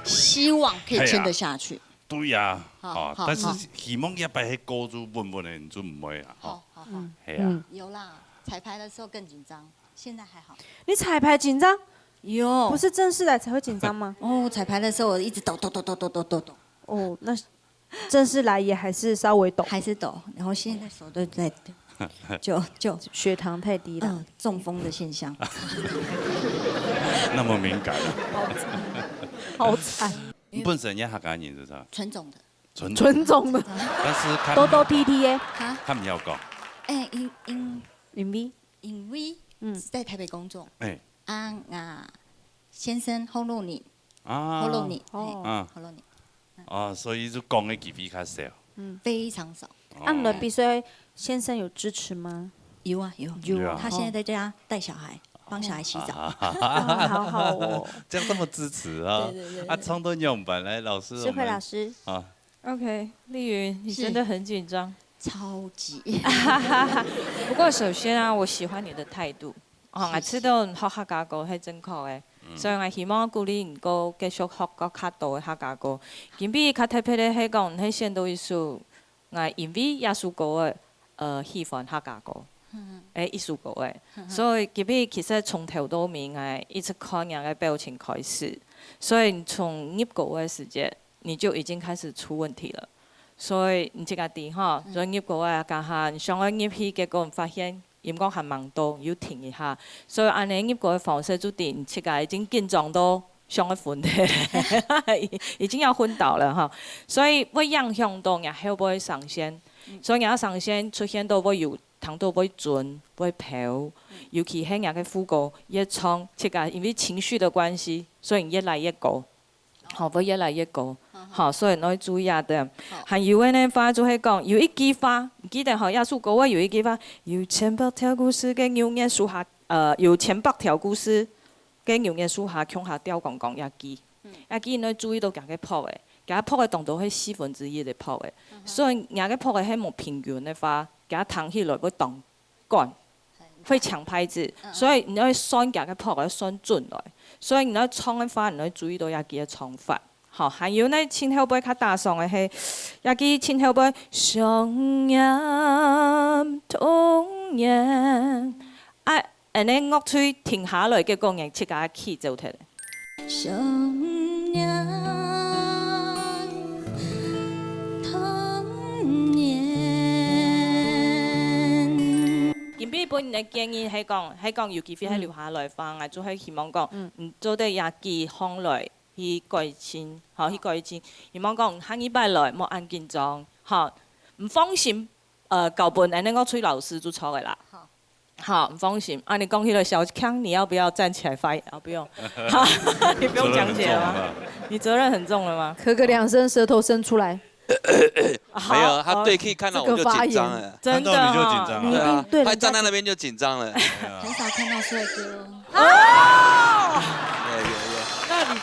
希望可以撑得下去。对呀，好哦，好但是希望一摆迄歌就稳稳的，你就毋会啊，吼，好好好，系啊，有啦，彩排的时候更紧张，现在还好。你彩排紧张，有，不是正式来才会紧张吗？哦，彩排的时候我一直抖抖抖抖抖抖抖抖，哦，那正式来也还是稍微抖。还是抖，然后现在手都在，就就血糖太低了。嗯中风的现象。那么敏感啊。好惨。你本身也客家人是啥？纯种的，纯纯种的，但是看多多滴滴耶，哈，看不要讲，哎，因因林V，因为嗯在台北工作哎，啊啊，先生好路你啊，好路你，哦哎啊好路你啊，所以就讲的机会较少。非常少。啊，你的比赛先生有支持吗？有啊有有有啊他现在在家带小孩，帮小孩洗澡。哇，好好哦。这样这么支持啊对对对！对啊，唱到样板来，老师，智慧老师，啊， OK，丽云，你真的很紧张。超级。不过首先啊，我喜欢你的态度。哦，我知道你学客家歌系正确的，所以我希望鼓励你个继续学个较多的客家歌。今晡日较特别的系讲，你系选到一首，我因为耶稣歌的呃喜欢客家歌，诶，一首歌诶。所以今晡日其实从头到尾，我一直看你个表情开始，所以你从入歌的时节，你就已经开始出问题了。所以你自家知哈，所以入歌啊，刚下你想要入去，结果你发现音乐还蛮多，又停一下。所以安尼入歌的方式就等你自家已经紧张到想要昏的，已经要昏倒了哈。所以会影响到你后背上线，所以你要上线出现都会有，听到会准，会飘，尤其系你个副歌越唱，自家因为情绪的关系，所以你越来越高。 好，会越来越高。好，所以你要注意啊，对。还有个呢话就系讲，有一句话，你记得吼，耶稣歌会有一句话，有千百条故事个牛眼树下，呃，有千百条故事个牛眼树下，共下吊讲讲一句。一句你要注意到佢个拍个，佢个拍个当中系四分之一个拍个，所以佢个拍个系无平均个话，佢聽起來會當 管，會搶拍子，嗯。所以你愛算佢个拍，愛算準來。所以你愛唱个話，你愛注意到這句个唱法。好，還有呢，盡後背較打爽个係，這句盡後背想念童年。啊，恁呢樂隊停下來，結果你自家key走忒了。 想念童年。今晡日分你个建議係講，係講有機會還留下來話，𠊎就會希望講，嗯，做得這句項來去改進，好，去改進。希望講下二擺來，莫恁緊張，好，毋放心，呃，交分恁呢樂隊老師就著个啦。好。 好，放心。啊，你講起來，小強，你要不要站起來發言？啊，不用。好，你不用講解了嗎？責任很重了吧？你責任很重了嗎？咳个兩聲，舌头伸出來。没有，他对key看到我就紧张了。真的哦。看到你就紧张了。对啊，你一定对人家他站在那边就紧张了。对啊。很少看到帅哥哦。哦！有，有，有。那你，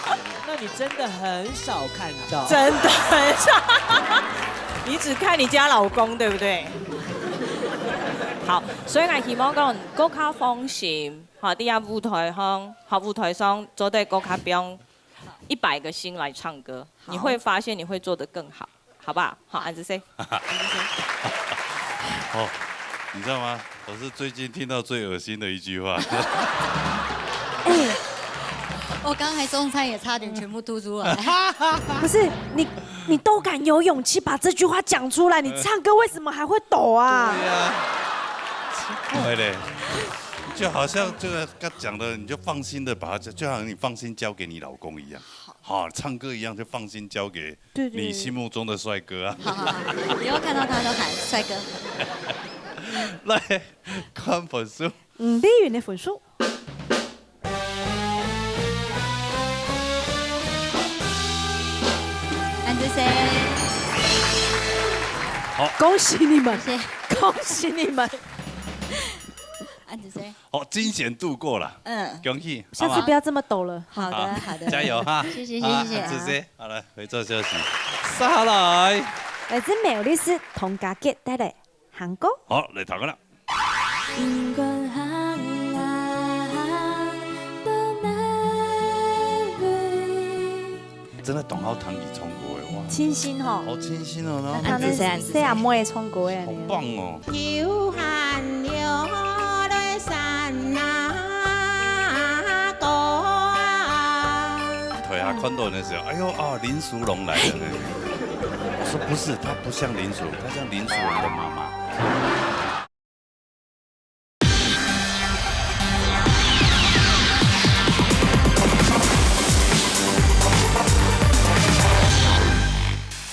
那你真的很少看到。真的很少。你只看你家老公，对不对？ 好，所以𠊎希望講，更加放心，吼，在這舞台上，好，舞台上做得更加放一百个心來唱歌，好。你會發現你會做得更好，好不好？好，恁仔細。哦，你知道吗？我是最近听到最恶心的一句话。哎，我刚才中餐也差点全部吐出来。不是，你，你都敢有勇气把这句话讲出来，你唱歌为什么还会抖啊？对呀，奇怪嘞，就好像这个刚讲的，你就放心的把它，就好像你放心交给你老公一样，好，唱歌一样，就放心交给对，对，对。你心目中的帅哥啊。好，好，好，以后看到他都喊帅哥。来，看分数。嗯，丽云的分数。 恁仔細。好。恭喜你们，谢谢。恭喜你们。恁仔細。好，惊险度过了，嗯。恭喜，下次不要这么抖了。好的，好的。加油哈。谢谢，谢谢，啊，谢谢啊。恁仔細，好，来，回座休息。接下来。来自苗栗市童家杰带来行歌。好，来，头个啦。 真的當好聽佢唱歌个哇。清新吼。好清新哦，然後他們細阿妹唱歌个呢。好棒哦。有閒了來山啊歌啊。台下看到的時候，哎呦啊，林淑蓉來了呢。我說不是，她不像林淑蓉，她像林淑蓉的媽媽。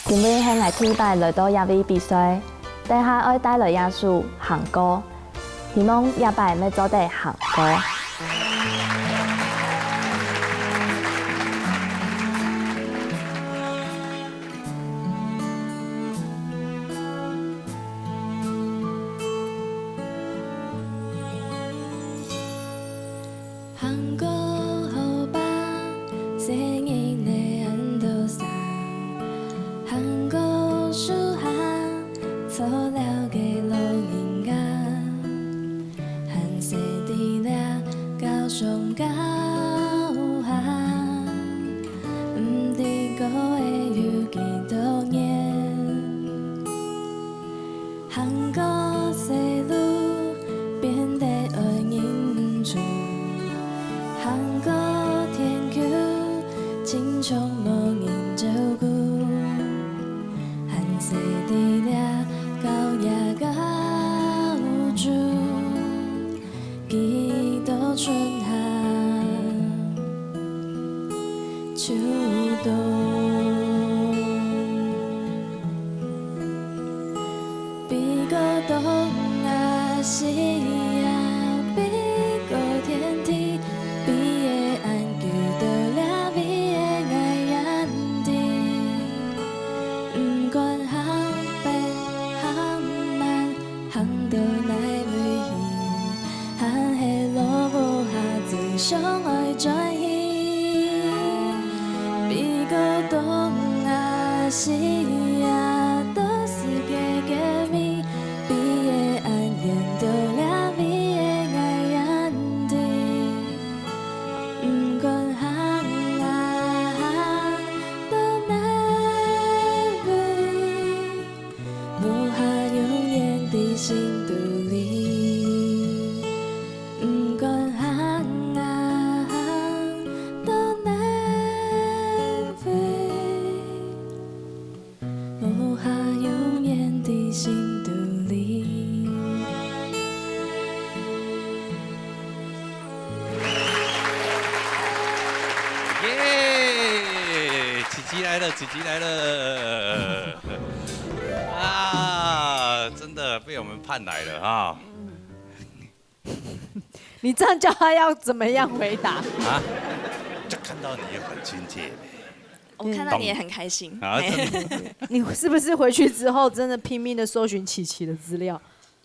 今晡日係𠊎第一擺來到這位比賽，等下愛帶來這首行歌，希望這擺乜做得行歌。 行過河壩，細人仔恁多聲。行過樹下，坐了个老人家。 還細在這高雄郊下，毋知過了有幾多年。行過細路，變得愛認輸。行過田坵，親像無人照顧。 還細在這郊野高處，幾多春夏秋冬。比過東啊西啊，比過天地，比个恁久到這位个𠊎眼底。 毋管行快行慢，行到哪位去，還係落無下最想愛轉去。比過東啊西啊，都係个个味，比个琪琪来了，琪琪来了。啊，真的被我们盼来了哈。你这样叫他要怎么样回答？啊，就看到你也很亲切呢。我看到你也很开心。啊，嘿真的。你是不是回去之后真的拼命的搜寻琪琪的资料？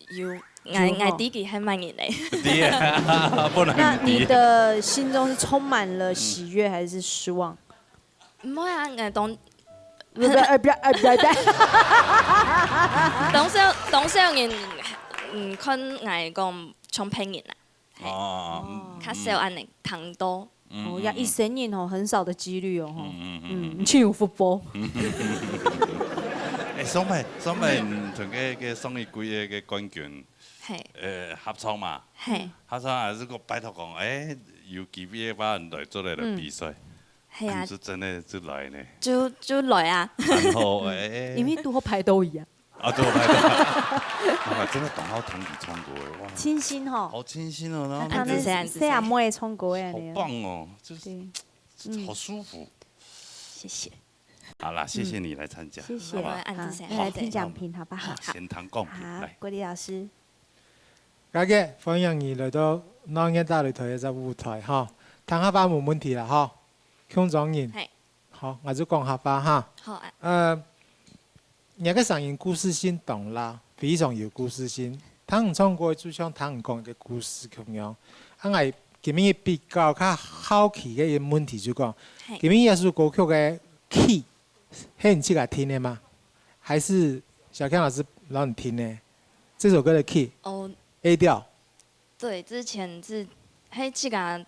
有，𠊎，𠊎知佢係麼人咧。知啊，不能那你知。的心中是充满了喜悦还是失望？毋會啊，𠊎當，不不呃不呃不不，當少，當少人，嗯，看𠊎講像別人啊。哦，較少恁呢，聽到。哦，要一生人哦，很少的几率哦，吼。嗯嗯，你去有福报。哎，上擺上擺，嗯，同个个上一季个个冠军，嘿，呃，合唱嘛，嘿，合唱還是个拜託講，哎，有機會个話，你來做來个比賽，係啊你，就真的就來呢，就，就來啊。然後哎，因为都好排都一样，啊，對，我來了，啊，真的當好聽你唱歌哎，哇，清新吼。好清新哦，然後他那個啊是啊那他们是阿妹唱歌的好呢。棒哦，就是对，好舒服。謝謝。好啦，謝謝你來參加，谢谢。好吧？按自谁好，来来听讲评好不好？好，先谈共鸣，好來，。郭丽老师，大家歡迎你來到鬧熱大擂台个舞台哈，聽客話無問題啦哈，空中人。嘿，好，𠊎就講客話哈。好啊。呃，你个聲音故事性當啦，非常有故事性。聽你唱歌就像聽你講一個故事共樣。啊，𠊎今日比較較好奇个一個問題就講，嘿，今日這首歌曲个key係你自家定个嗎？還係小強老師摎你定个？這首歌个key 哦， A 調，對，之前是，嘿，自家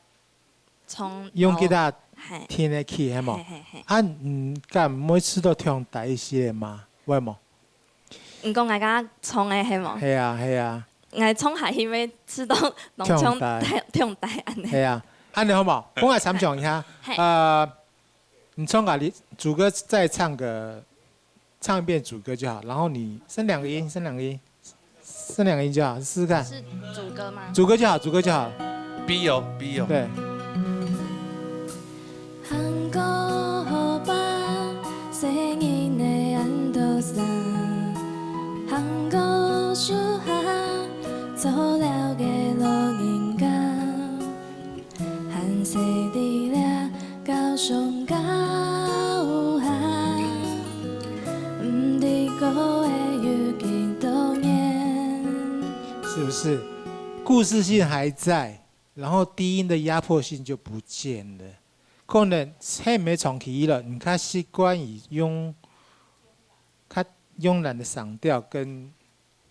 從用吉他嘿，定个key係無嘿？嘿嘿，啊，你敢毋會試著忒低一息仔嘛？會無？你講𠊎个唱个係無？係啊係啊，𠊎唱下去會試著當像忒低忒低恁呢。係啊，恁呢好無？分𠊎參詳一下，嘿呃，你唱个你主歌再唱個，唱一遍主歌就好，然後你升兩個音，升兩個音，升兩個音就好，試試看。是主歌嗎？主歌就好，主歌就好。 B哦，B哦。對。 Hangko hopa, sengin ne andosa. Hangko suha, tolao ke longin ka. Han se di lia, kao song kao ha. Mdi ko e yu king to ngen. 是不是？故事性還在，然後低音的壓迫性就不見了。可能係毋係長期以來，你較習慣於用較慵懶的聲調跟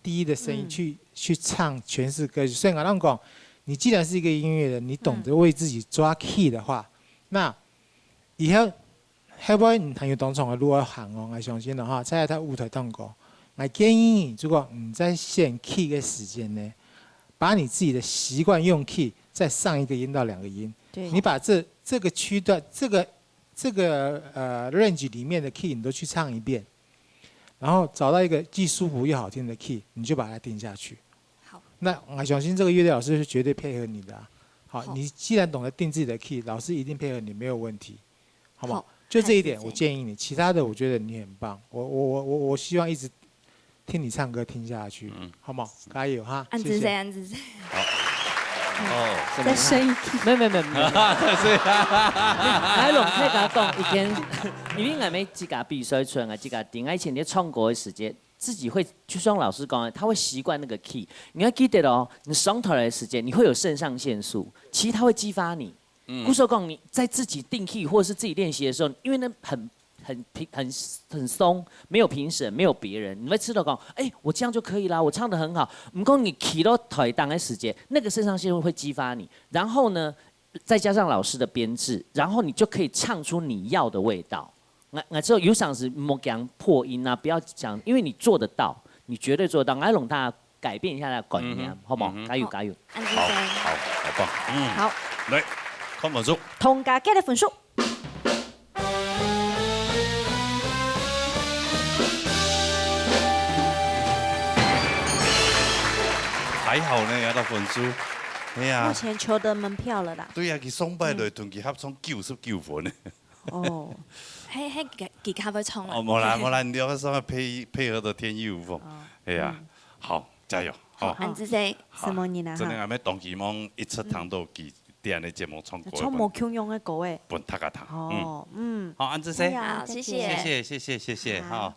低的聲音去、去唱詮釋歌曲。所以我剛講，你既然是一個音樂人，你懂得為自己抓key的話，那以後 後尾你還有當長个路要行哦，𠊎相信了哈。在在舞台當中，𠊎建議你，如果你在選key个時間呢，把你自己的習慣用key再上一個音到兩個音，对你把這這個區段，這個這個呃 range 裡面的key你都去唱一遍，然後找到一個既舒服又好聽的key，你就把它定下去。好，那我相信這個樂隊老師是絕對配合你的啊。好，好你既然懂得定自己的key，老師一定配合你，沒有問題，好不好？好就這一點，太謝謝我建議你，其他的我覺得你很棒。我我我我我希望一直聽你唱歌聽下去，嗯好不好？加油哈！按自谁，謝謝。按自谁。哦，再深一点。没有没有没有没有，所以来龙可以跟他讲一件，因为俺们自家比赛出来，俺自家定，俺以前在唱歌的时间，自己会就像老师讲的，他会习惯那个key。你要记得哦，你上台的时间，你会有肾上腺素，其实它会激发你。故所讲你在自己定key或者是自己练习的时候，因为那很很平很很松，没有评审，没有别人，你会知道讲，哎，我这样就可以啦，我唱的很好。不过你key到台档的时间，那个肾上腺素会激发你，然后呢，再加上老师的编制，然后你就可以唱出你要的味道。那那之后有想是莫讲破音啊，不要讲，因为你做得到，你绝对做得到。来让大家改变一下那个观念，嗯哼好不好？嗯哼加油加油！按自谁。好，好，好棒，嗯，好，來，看分數，同家给的分数，還好呢，拿到分數，哎呀目，前求得門票了啦。對呀，佢上擺來同佢合唱九十九分呢，哦，嘿，嘿，佢，佢較會唱啦。哦，無啦，無啦，你兩個上面配，配合到天衣無縫。哦。哎呀，嗯。好，加油！好，好。恁仔細。好，承蒙你啦，真的，哈。俺們當期望一直聽到佢在俺个節目唱歌，唱無共樣个歌誒。分大家聽。哦，嗯。好，恁仔細。哎呀，謝謝。謝謝，謝謝，謝謝，好。好。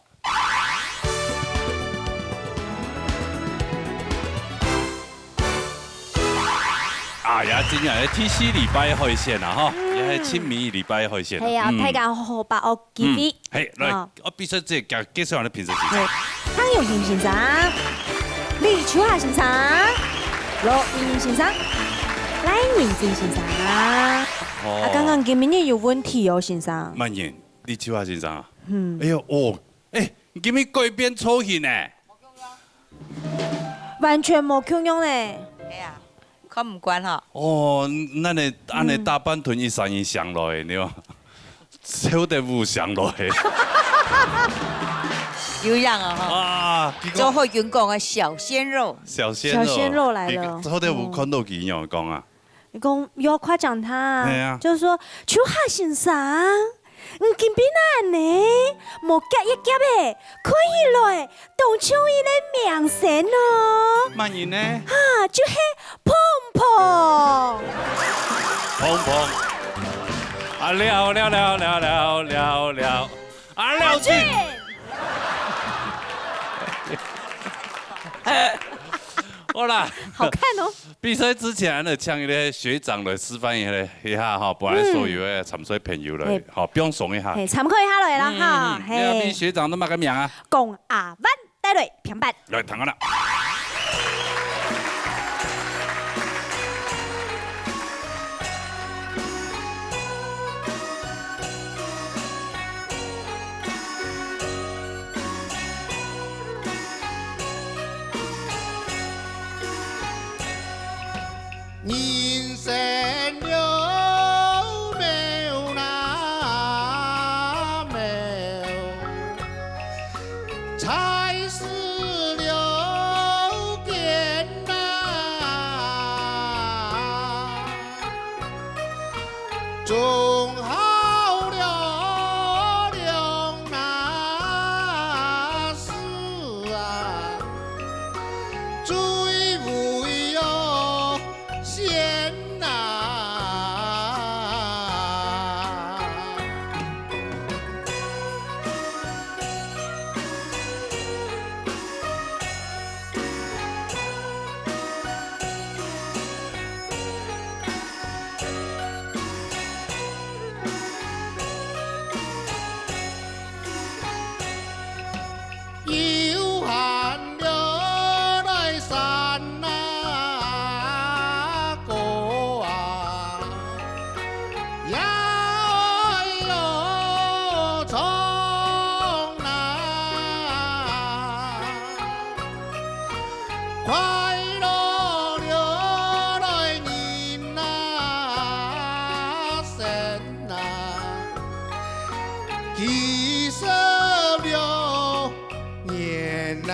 哎呀，今日係第四禮拜海鮮啊，吼，嗯。也係清明禮拜海鮮啊。係啊，嗯。大家好好把握機會。嗯，係，來，哦。我比賽這個介紹下評審先生。係，湯永平先生、李秋霞先生、羅英先生、賴明珍先生。哦。啊，剛剛今日有問題哦，先生。慢點，李秋霞先生啊。嗯。哎喲，哦，哎，你今日改變造型呢？ 完全無共樣呢。哎呀，看毋慣吼。哦，恁呢，恁呢大半頓一儕人上來，對吧？臭豆腐上來。有影啊吼。啊，結果做海軍講个小鮮肉。小鮮肉。小鮮肉來了。結果臭豆腐看到佢仰講啊？ 你講要誇獎他，哎呀。就是說，秋霞先生，你今晡日恁呢，無夾一夾誒，看起來當像一個明星哦。麼人呢？哈，就係碰碰。碰碰。啊，了，了，了，了，了，了，了。 啊，廖俊。廖俊。好啦，好看哦。比賽之前呢，請一個學長來示範一下，一下哈，本來所有个參賽朋友來，嗯。嘿。好，放鬆一下。嘿，參考一下來啦哈，嗯，嘿。你學長你麼个名啊？講阿灣。 帶來，評判。來，聽好了。人生了 菜蔬了田啊，种好了粮啊，是啊，最为要先啊。 有閒了來山啊哥啊，也愛有衝啊！快樂了來人啊，生 啊，幾十了年啊。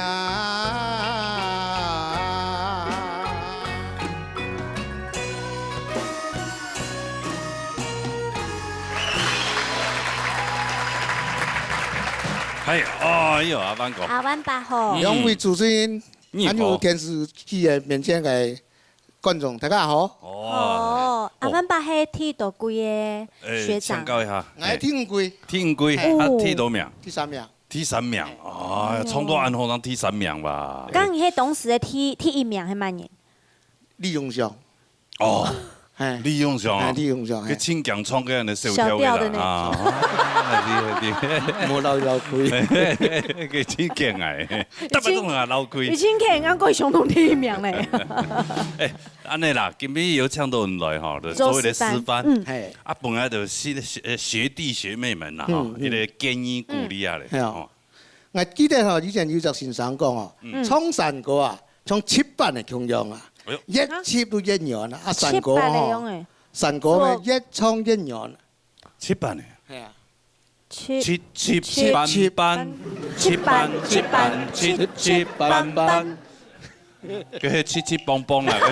係，哎喲，阿灣哥。阿灣伯好。嗯。兩位主持人，你好。還有電視機个面前个 觀眾，大家好。哦。哦，阿灣伯係第幾屆个學長？欸，請教一下。𠊎第五屆。第五屆，哦。啊，第幾名？第三名。第三名，啊，創到恁好，當第三名吧。該你係當時个第，第一名係麼人？李永祥。哦，嘿。李永祥啊。哎，李永祥，嘿。佢真強創个恁樣小調个啦，小調的那種。啊，厲害，厲害。無老老開。佢真強哎，大家都很老開。已經可以按過相同第一名嘞。欸， 恁樣啦，今晡日有請到你來吼，就做一個示範。做示範，嗯。嘿。啊，本來就係學，呃，學弟學妹們啦，吼，嗯，嗯。一個建議鼓勵啊咧，嗯。嘿哦。吼。𠊎記得吼，以前有隻先生講哦，嗯。唱山歌啊，像翕板个共樣啊，哎喲。越翕就越遠啊，啊，山歌吼，翕板个樣欸。山歌呢，做越唱越遠。 翕板个。係啊。翕，翕，翕，翕，翕板，翕板，翕板，翕板，翕，翕，翕板板。該係翕翕蹦蹦啦，該係。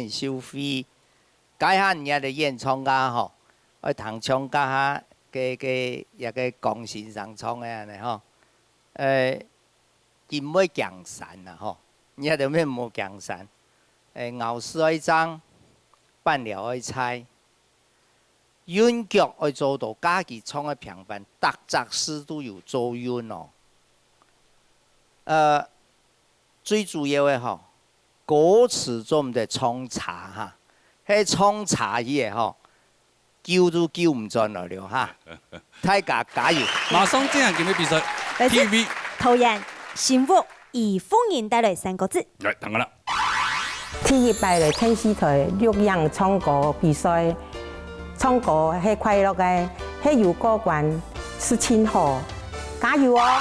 演秀會，該下你个演唱家吼，愛聽唱家下个个一个江先生唱个恁呢吼，呃，佢毋會驚山啦吼，你个面無驚山，誒，咬字愛正，半了愛猜。 韻腳愛做到，家己唱个平板，逐隻字都有做韻哦。呃，最主要个吼，歌詞做毋得唱差哈，係唱差去个吼，救都救毋轉來了哈。大家加油！馬上進行今日比賽，來自第一位。桃園新屋余鳳瑩帶來三個字。來，等我啦。 第一擺來電視台錄影唱歌比賽，唱歌係快樂个，係有過關，係盡好，加油哦！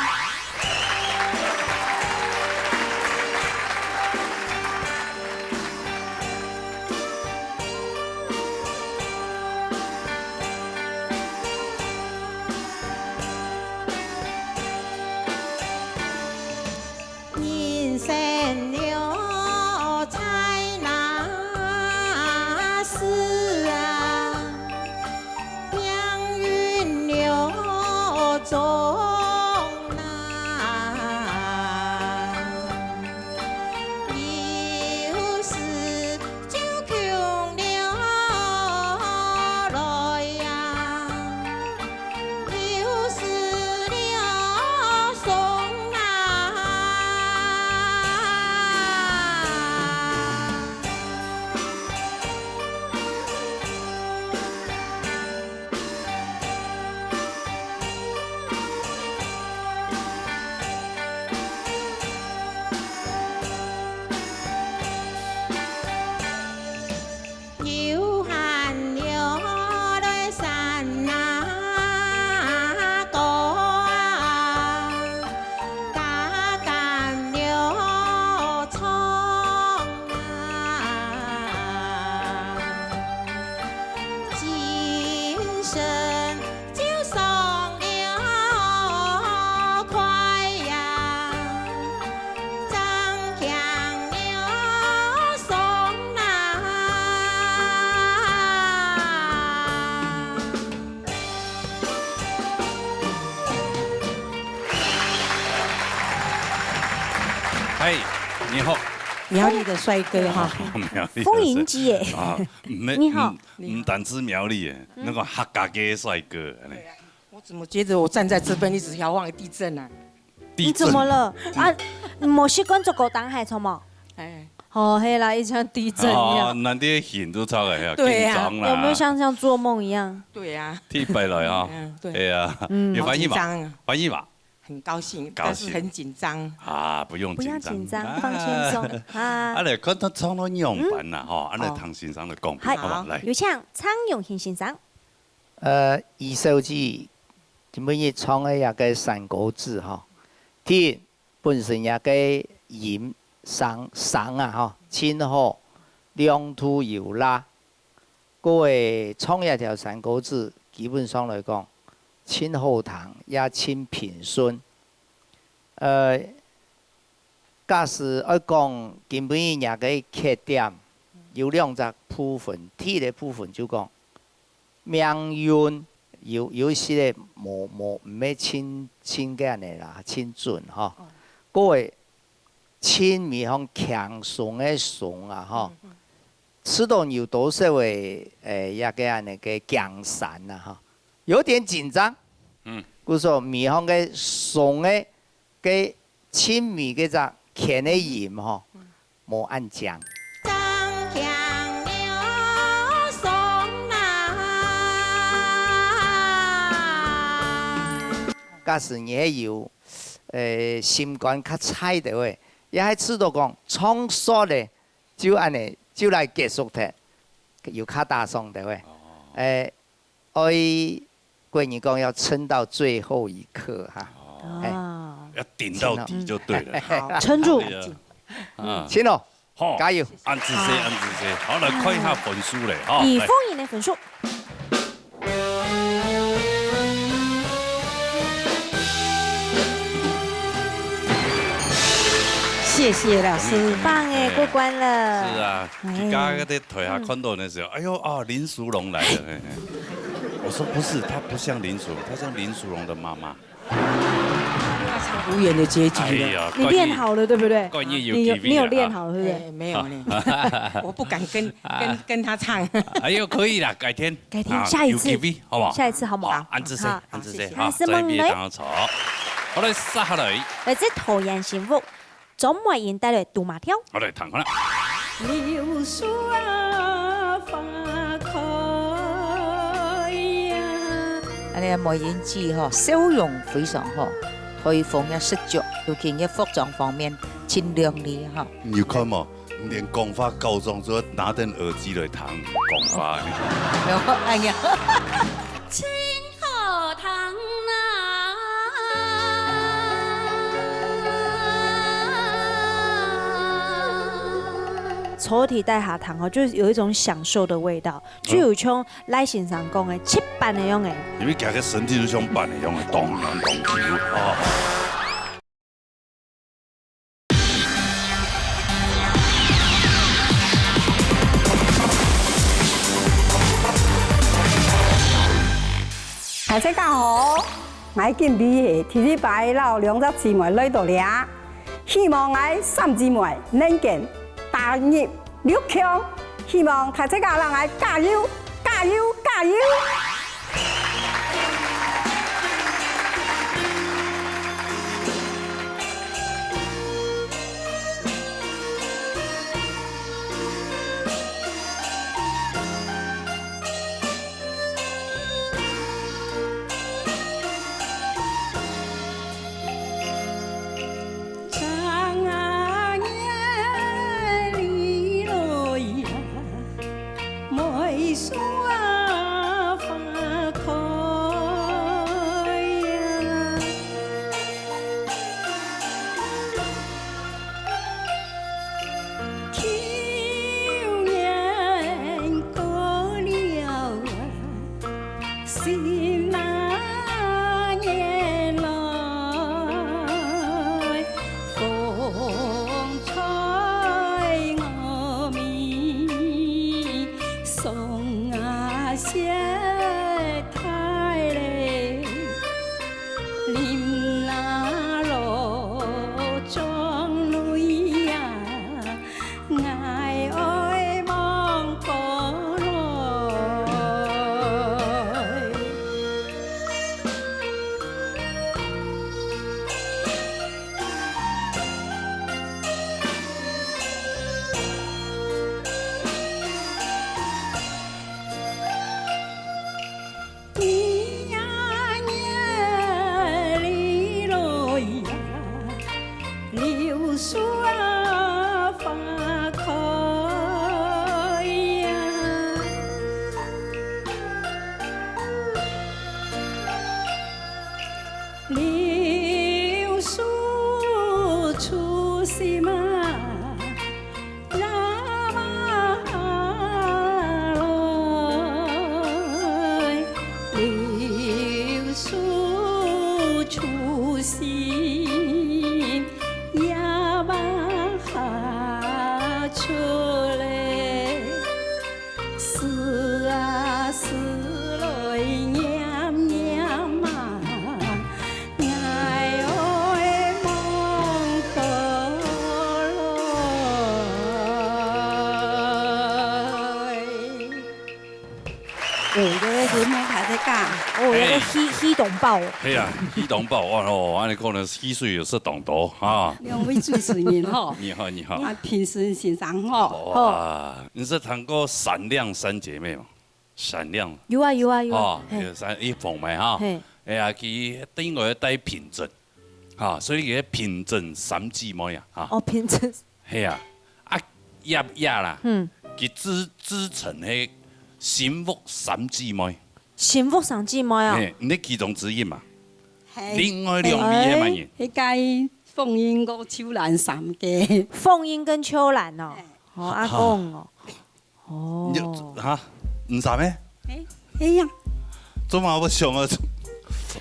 人生了在哪時啊，命運了總難。有時就窮了來呀， 有時了送啊。有閒了來山那歌啊，加減了唱啊，精神 就爽了快呀，正強了爽啊。嗨，你好。苗栗的帥哥哈。苗栗的帥-，鳳瑩姐。啊，沒，你好。嗯，毋單止苗栗的，嗯。那個客家的帥哥，恁呢。對啊。 我怎麼覺得我站在這邊一直搖晃地震啊？地震。你怎麼了？啊，無習慣坐高凳仔坐無？哎。哦，係啦，一像地震一樣。哦，難得心都超了，對啊。緊張啦。有沒有像，像做夢一樣？對啊。第一擺來啊。嗯，對。哎呀，嗯。有歡喜嗎？好緊張啊。歡喜嗎？很高興，高興。但是很緊張。啊，不用緊張。不要緊張，放輕鬆。啊。啊，來，看佢唱到仰般啦，吼，啊，來，哦。聽先生來講，嗨，好不好？來。有請蔡永興先生。 呃，余小姐今晡日唱个這个山歌子吼，第一，本身這个音聲，聲啊吼，盡好，亮度有啦。各位唱這條山歌子，基本上來講，盡好聽，也盡平順。呃，假使愛講今晡日這个缺點，有兩隻部分，第一个部分就講， 命運有，有一些个無，無，毋係盡，盡个恁呢啦，盡準吼。哦。各位，盡面向輕鬆个鬆啊吼，嗯，嗯。試著有多少个，誒，這个恁呢个驚山啊吼，有點緊張。嗯。故所面向个鬆个，个盡尾該隻鉗个音吼，無恁靚。假使你係有，呃，心肝較細个話，也係試著講唱煞咧，就恁呢，就來結束忒，有較打爽个話。欸， 愛國語講要撐到最後一刻哈。哦。哎。哦。要頂到底就對了。好，撐住。對啊。嗯。請哦，好，加油。恁仔細，好。恁仔細。好，來看一下分數咧，哈，來。李鳳穎个分數。謝謝老師。恭喜，恭喜。棒欸，哎。過關了。是啊。 哎。佢剛剛在台下看到那時候，哎呦啊，林淑蓉來了。嘿嘿。我說：「不是，她不像林淑蓉，她像林淑蓉的媽媽。」無緣的結局了。哎呀，你練好了，對不對？冠逸有你有，機會了，你有練好，對不對？哎，沒有呢。我不敢跟，跟，跟她唱。哎呦，可以啦，改天。改天，啊，下一次。有機會，好不好？下一次，好不好？好，恁仔細，好，恁仔細，謝謝。好，再見，再見。好，來，接下來。來自桃園新屋。 張梅英帶來《杜嫲調》。好，來，聽看啦。柳樹啊，花開啊。恁呢梅英姊吼，笑容非常好，台風也識著，尤其个服裝方面，盡靚麗吼。你有看無？你連講話搞錯，就拿等耳機來聽講話呢。沒有，哎呀。 好聽啊！坐在台下聽吼，就是有一種享受的味道，嗯。就有像賴先生講个，七班个樣个。因為佢个身體就像班个樣个，咚咚咚咚，哦。 大家好，𠊎今晡日係第一擺摎兩隻姊妹來到這，希望𠊎三姊妹能夠打入六強，希望大家摎𠊎加油，加油，加油！ 對，這位是木材大家，哦，那个嘿。喜，喜當飽哦。係啊，喜當飽，哇，哦，恁呢講呢，喜水有食當多啊。兩位主持人吼，你好，你好。啊，評審先生吼，好啊，你識聽過閃亮三姐妹嗎？閃亮。有啊，有啊，有啊。哦，嘿。有三，一鳳妹哈。嘿。哎呀，佢頂個帶品珍，哈，所以佢品珍三姊妹啊，哈。哦，品珍。係啊，啊，葉葉啦，嗯。佢自，自稱係新屋三姊妹。新屋三姊妹啊？嘿，你其中之一嘛。嘿。另外兩位係麼人？哎，那個鳳英跟秋蘭三個。鳳英跟秋蘭哦。嘿。哦，阿公哦。 哦。你，哈？毋知咩？哎，哎呀。做麼个想啊？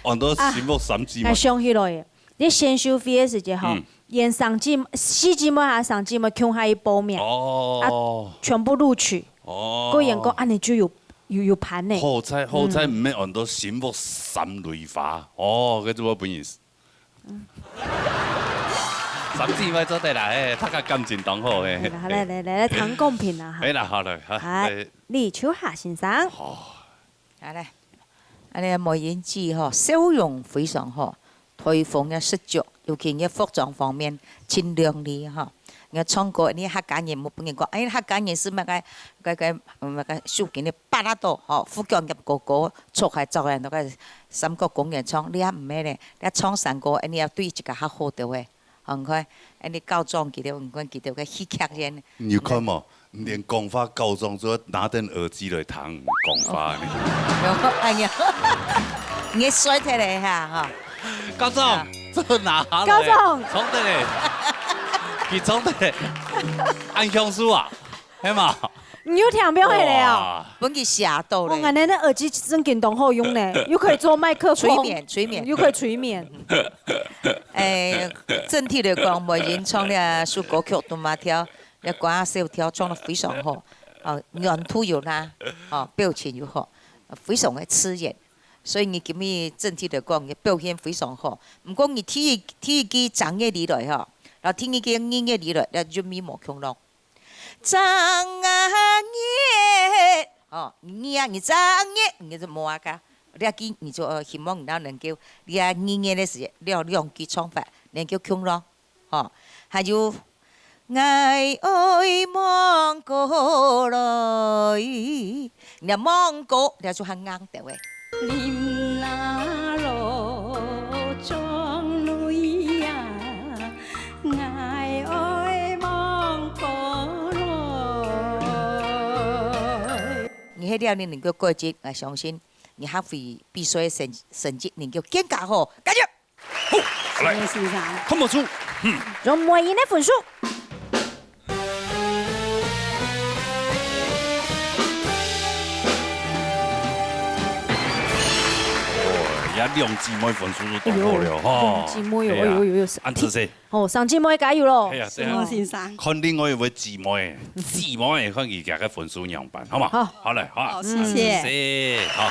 安到新屋三姊妹。啊，想起來耶，你選秀會个時節吼，嗯。連三姊，四姊妹還係三姊妹共下去報名，哦。啊，全部錄取。哦。果然講，恁呢就有，有，有伴呢。好彩，好彩，嗯。毋係安到新屋三蕊花。哦，該就無本事。 三姊妹做得啦，嘿，大家感情當好，嘿。好啦，好啦，來，來，來，談公平啦，哈。哎啦，好了，好，啊，來。李秋霞先生。好。好嘞，恁呢梅英姐吼，笑容非常好，台風也十足，尤其你服裝方面真靚麗哈。你唱歌，你客家人，𠊎本人講，哎，客家人係麼个，个，个，麼个，手巾个 巴拉多吼，福建人哥哥著下著下，該个三國公園唱，這毋係咧，這唱山歌，恁呢愛對自家較好兜个。吼，你看，恁呢校長佢兜，你看佢兜个戲劇院。你有看無？連講話校長都拿等耳機來聽講話呢。哦。哎呀，你摔忒了哈，哈。校長，啊。這拿下來。校長。衝得嘞，佢衝得嘞，恁享受啊！ 係嘛？你又聽毋到了哦。哇。分佢嚇到了。哦，恁呢，恁呢耳機正經當好用呢，又可以做麥克風，催眠，催眠。又可以催眠。哎，整體來講，梅英唱這首歌曲，都嘛跳，這歌仔小調唱得非常好。哦，原圖又靚，哦，表情又好，非常个自然。所以你今日整體來講，你表現非常好。毋過你第一，第一句正月裡來吼，然後第二句二月裡來，這韻味無共樣。 正月，哦，你啊，你正月，你就無啊个，這句你就，呃，希望你能夠，你啊，二月个時，這兩句唱法，能夠共樣，吼。還有，𠊎愛望哥來，你啊，望哥，這就較硬兜个。林林路中路呀， 𠊎愛望哥來。你係了，你能夠改進，𠊎相信你下回比賽成，成績能夠更加好，加油！好，來，謝謝先生。看不出，嗯。用滿意个分數。哦，這兩姊妹分數都當好了，哎喲，吼。兩姊妹哦，哎喲。哎喲，哎喲，哎喲，恁仔細。 哦，三姊妹加油咯！哎呀，對啊。承蒙先生。看另外一位姊妹，姊妹，看佢个分數仰般，好嘛？好。好嘞，好。好，謝謝。嗯，謝謝，好。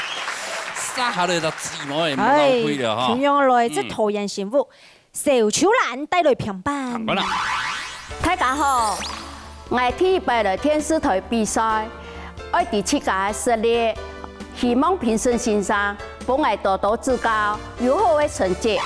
接下來就姊妹，毋好浪費了哈。哎，同樣來，嗯。這桃園新屋，小秋蘭帶來評判。評判啦。大家好，𠊎第一擺來電視台比賽，愛知自家个實力， 希望評審先生分𠊎多多指教，有好个成績。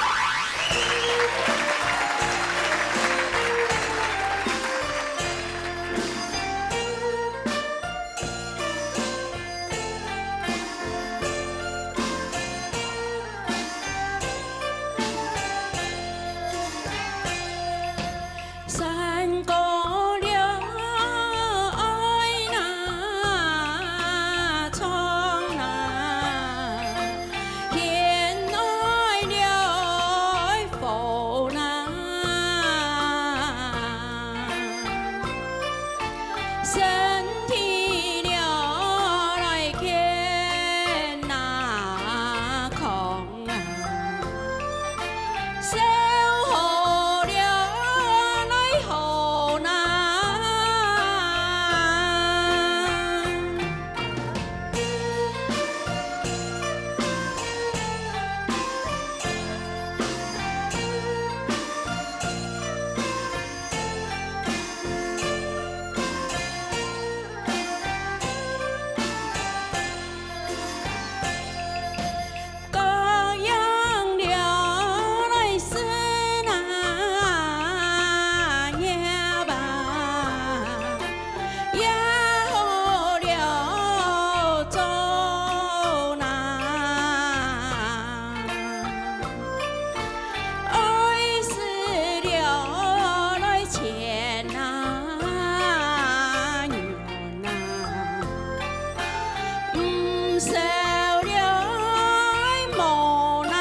少了無啦。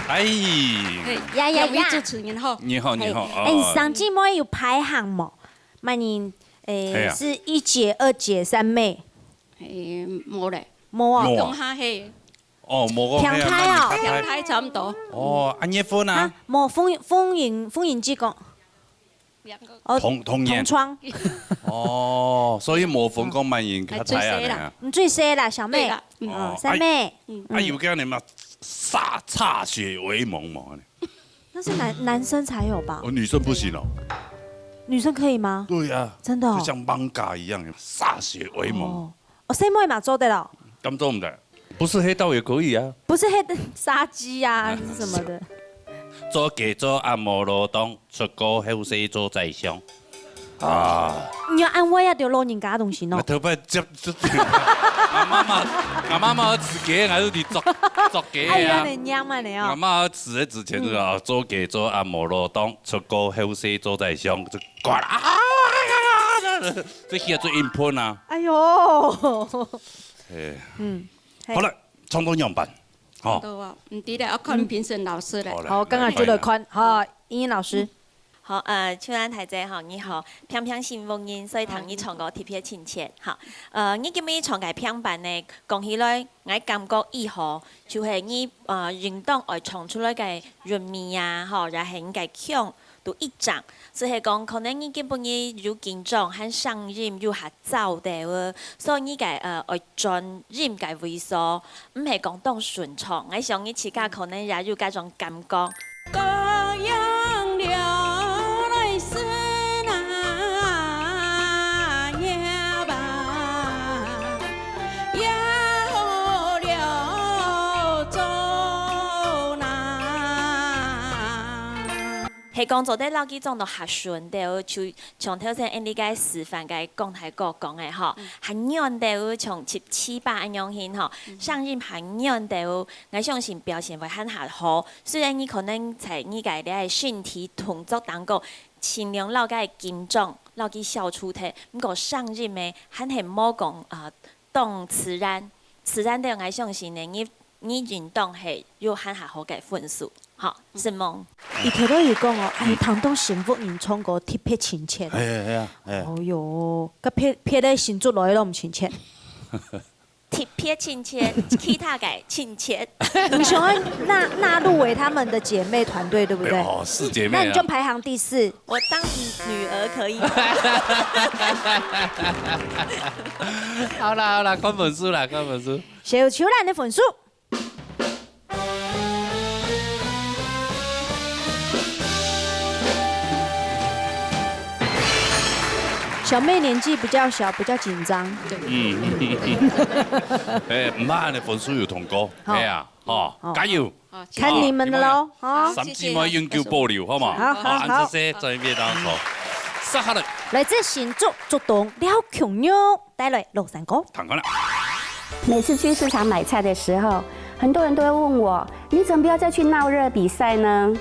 哎，嘿，呀，呀，两位主持人好。你好，你好，哎，哦。哎，三姊妹有排行無？麼人，哎，係啊。是一姐、二姐、三妹？哎，無咧。無啊。無啊。講下嘿。 哦，無講平台哦。平台差毋多。哦，啊，結婚啊？啊，無婚姻，婚姻，婚姻只講，兩個。哦，同，同年。同窗。哦，所以無分講麼人較大啊，哎，最細啦。你最細啦，小妹。對啦，嗯。哦，哦，三妹。啊，嗯。啊，有个人嘛，歃，歃血為盟嘛呢。那是男，男生才有吧？哦，女生不行哦。女生可以嗎？對啊，真的哦。就像manga一樣，歃血為盟。哦，哦，細妹嘛做得了。敢做毋得？ 不是黑道也可以啊。不是黑道，殺雞啊，還是什麼的。做雞做鴨無落檔，出閣後世做宰相。啊。你要安慰啊，對老人家的東西喏。那頭擺接，接，俺媽媽，俺媽媽自己還是你做，做雞啊。哎，有點娘嘛，你哦。俺媽兒子的之前是啊，做雞做鴨無落檔，出閣後世做宰相，就掛了啊，這血最硬噴啊。哎呦。哎。嗯。 嘿。好了，唱到仰般？吼。唱到啊，毋知咧，愛看評審老師咧。好嘞，好，剛剛就來看，來看一下。好，茵茵老師。好，呃，秋蘭大姐吼，你好，平平係屋人，所以聽你唱歌特別親切。好，呃，你今日唱个平板呢，講起來，𠊎感覺以後，就係你，呃，應當愛唱出來个韻味啊，吼，也係你个腔， 都一樣，就係講可能你今晡日有緊張，還聲音有較燥个哦，所以你个，呃，愛轉音个位所，毋係講當順暢。𠊎想你自家可能也有該種感覺。 係講做得摎佢唱到較順兜，就像頭先𠊎俚个示範个講台哥講个吼，較軟兜，像七七八恁樣形吼，聲音較軟兜，𠊎相信表現會還較好。雖然你可能在你个這个身體動作當中，盡量摎該緊張摎佢消除忒，毋過聲音呢，還係莫講啊， 當自然，自然兜𠊎相信呢，你，你應當係有還較好个分數。好，承蒙。佢頭頭有講哦，哎，聽到新屋人唱歌特別親切。係啊，係啊，係啊。哦喲，該別，別个新竹來个都毋親切。特別親切，其他个親切。你想要納，納入為他們的姐妹團隊，對不對？哦，四姐妹啊。那你就排行第四。 我當你女兒可以嗎？好啦，好啦，看分數啦，看分數。小秋蘭个分數。小妹年紀比較小，比較緊張。嗯。哎，毋怕，你分數有通過。好。係啊，吼，好。加油。 好，謝謝。看你們的咯，好。三姊妹永久保留，好嘛？好，好，好。恁仔細，在那邊當中。接下來。來自新竹竹東廖瓊玉，帶來老山歌。聽看啦。每次去市場買菜的時候，很多人都會問我：「你怎麼不要再去鬧熱比賽呢？」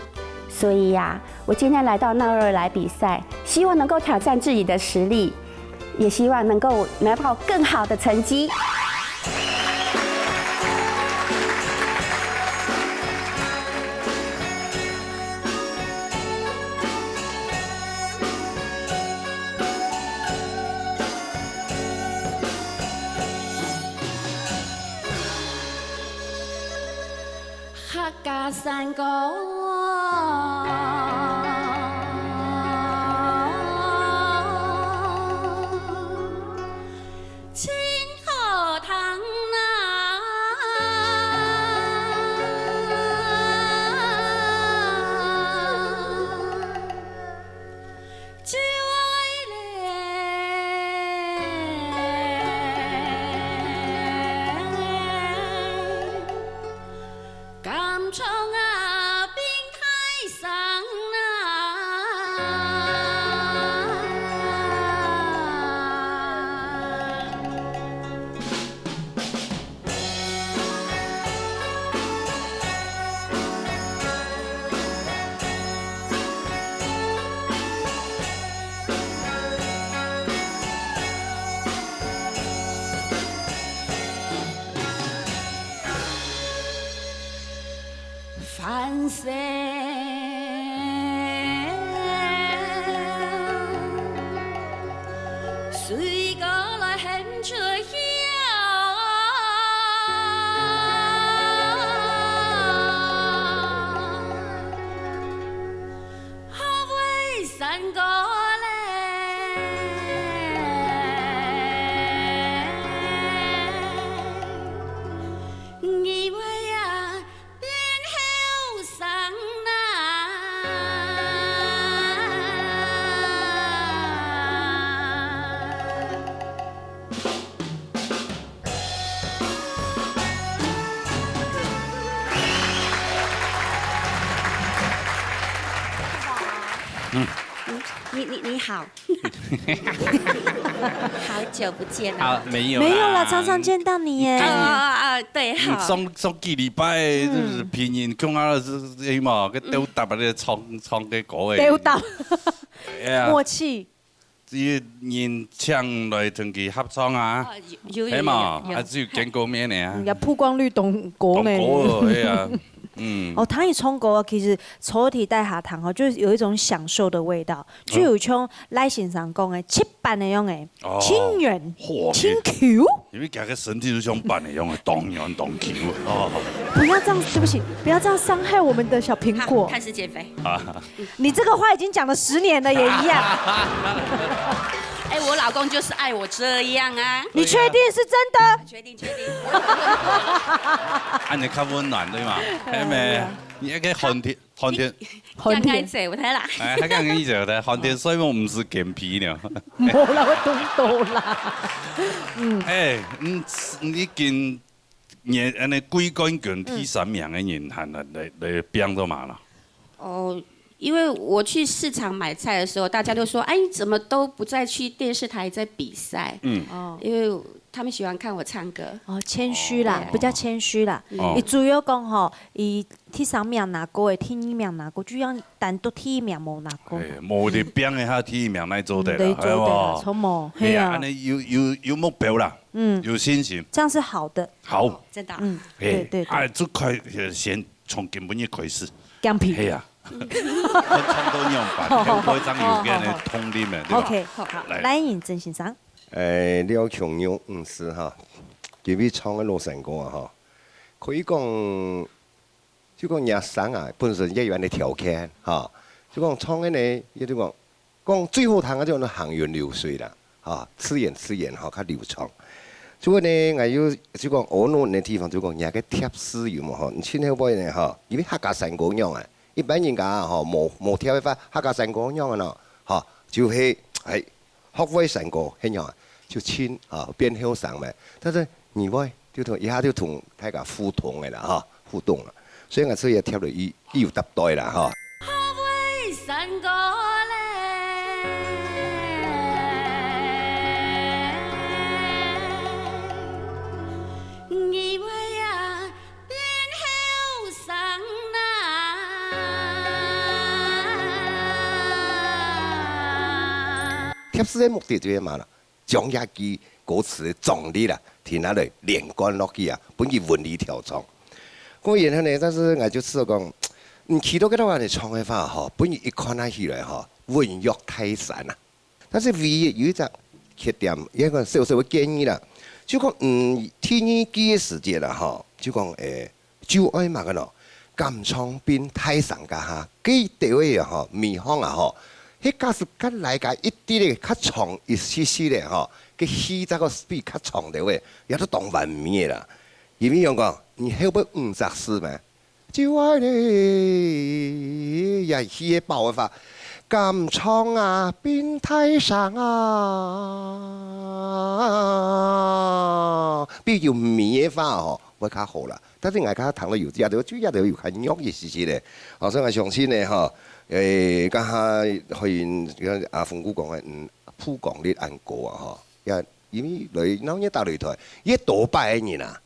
所以呀，我今天來到鬧熱來比賽，希望能夠挑戰自己的實力， 也希望能夠拿到更好的成績。 客家山歌。翻身，隨過來喊出響，好會山歌嘞。 你會啊，變後生啦。嗯。你你你你好。 好久不见了。啊，没有啦。没有啦，常常见到你耶。哦，哦，哦，对，嗯，好。上，上个礼拜，嗯。就是平人讲啊，是，是嘛，个嗯。斗搭啊，唱，唱个歌诶。斗搭。哎呀。默契。这人请来同佢合唱啊。哦，有，有，有，係嘛，有，有。啊，只有见过面个啊。嗯，要曝光率当高呢。当高了，哎呀，嗯。哦，他一唱歌啊，其实坐在台下听吼，就是有一种享受的味道，就有像赖先生讲的，七班的样诶。 哦。亲缘，嚯，亲球。因为佢个身体就像板一样个，当圆当球。哦。不要这样，对不起，不要这样伤害我们的小苹果。好，开始减肥。啊。你这个话已经讲了十年了，也一样。哎，我老公就是爱我这样啊。你确定是真的？确定，确定。啊，你较温暖，对吗？哎，系咪？你那个寒天，寒天， 寒天。刚刚走的啦。哎，他刚刚一走的，寒天睡梦毋是健脾了。无啦，我懂懂啦。嗯。哎，嗯，你已经年，安尼季冠军第三名的人，还来，来，来拼到嘛啦？哦，因为我去市场买菜的时候，大家都说：“哎，你怎么都不再去电视台在比赛？”嗯。哦。因为他们喜欢看我唱歌。哦，谦虚啦，哦。比较谦虚啦。哦。你主要讲吼，伊第三名拿过的，第二名拿过，就像单独第一名无拿过。哎，无得拼的，他第一名来做得啦，嗯，来做得啦，哎哟。错无？哎呀，嘿啊。安尼有，有，有目标啦，嗯。有信心。这样是好的。好。真的啊。嗯，嘿，对，对，对。哎，这块，呃，先从根本一开始。減肥。嘿啊。我唱到样板，我会唱有个呢，好，好，好。通灵的，对吧？OK，好，好。来。来，尹真先生。哎，廖琼玉女士哈，因为唱个老山歌啊哈，可以讲 就讲若生啊，本身也有恁个条件，哈。就讲唱个呢，也就讲，讲最好听个就讲行云流水啦，哈，自然自然哈，较流畅。就讲呢，𠊎有就讲阿努个地方，就讲若个貼士有无哈，你听后背呢哈，因为客家山歌样啊，一般人家啊哈，无无贴个话，客家山歌样啊喏，哈，就系，哎， 学会山歌，系样啊，就亲啊，变后生嘛。但是你会就同一下就同大家互动个啦哈，互动了。所以我这也贴了一，一有搭对啦哈。学会山歌嘞，你会啊， 变后生啦。贴士个目的就系嘛啦，将一句歌词个张力啦，停下来连贯落去啊，分佢韻律调整。故然后呢，但是𠊎就知道讲，嗯，企到个地方你唱个话吼，分佢一看下起来吼，稳若泰山啊。 但是唯一有一只缺点，也个小小个建议啦，就讲，嗯，第二句个时节啦，吼，就讲，诶，就爱么个咯，甘唱并大声个哈，记得个吼，尾行啊吼，迄假使甲来个一滴咧，较长一息息咧吼，个气再个比较长的喂，也都当完美的啦。因为样讲，你后背五十四嘛， 就爱你，也起个爆发，敢唱啊，变大声啊，比较美个话吼，会较好啦。但是我刚刚谈了有这个，就也得有看肉一些些嘞。哦，所以我相信呢，吼，诶，刚刚可以，阿峰哥讲的，嗯，曝光率安高啊，吼，也因为来闹热打擂台，越多摆个人啊，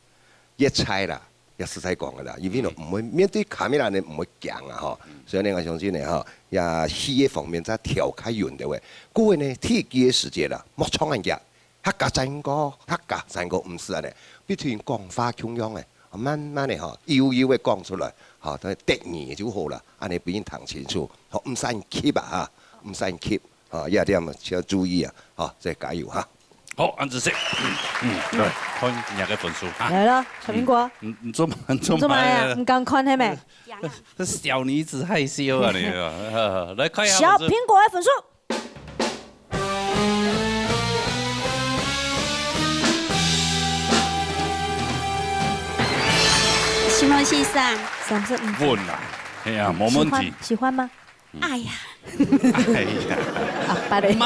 越菜啦，也实在讲个啦，因为呢，毋会面对camera呢，毋会惊啊吼。所以呢，我相信呢吼，也戏个方面再调较远的喂。各位呢，第一个时节啦，莫唱人家，客家山歌，客家山歌毋是安尼，必须讲话共样的。慢慢个吼，悠悠个講出來，吼，得意就好啦，恁呢分人聽清楚，吼，毋使急啊，哈，毋使急，吼，這點愛注意啊，吼，再加油哈。好，恁仔細，嗯，嗯，來看今日个分數哈。來了，小蘋果。嗯，你做麼，你做麼，你做麼呀？你敢看係無？這小女子害羞啊你啊，來看一下分數。小蘋果个分數。 西蒙先生，三十五分。穩啦，哎呀，無問題。喜歡，喜歡嗎？哎呀，哎呀，啊，別个。邁，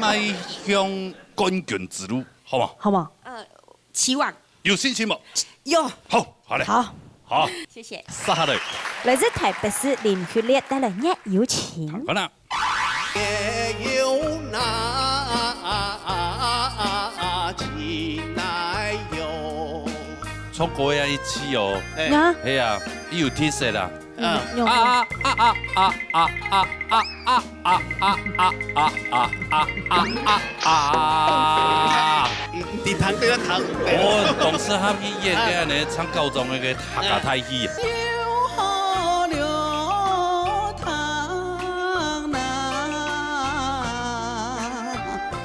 邁向冠軍之路，好無？好無？呃，期望。有信心無？有。好，好嘞。好。好。謝謝。接下來。來自台北市林旭烈帶來《月有情》。好啦。 唱歌个一起哦。啊？係啊，佢有特色啦。嗯。啊啊啊啊啊啊啊啊啊啊啊啊啊啊啊啊！啊！你，你彈歌要彈五遍。哦，當適合去演个呢，唱高中个客家大戲啊。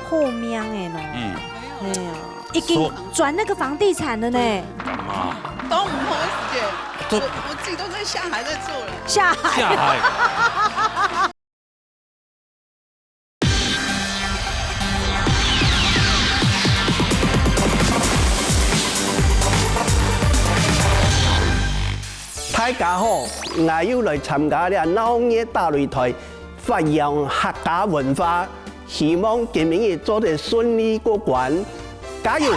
好命个咯。嗯。哎呀，已經轉那個房地產了呢。啊。當然好時間，這我，我自己都在下海在做了。下海。下海。 大家好，𠊎又來參加這鬧熱大擂台，發揚客家文化，希望今晡日做得順利過關，加油！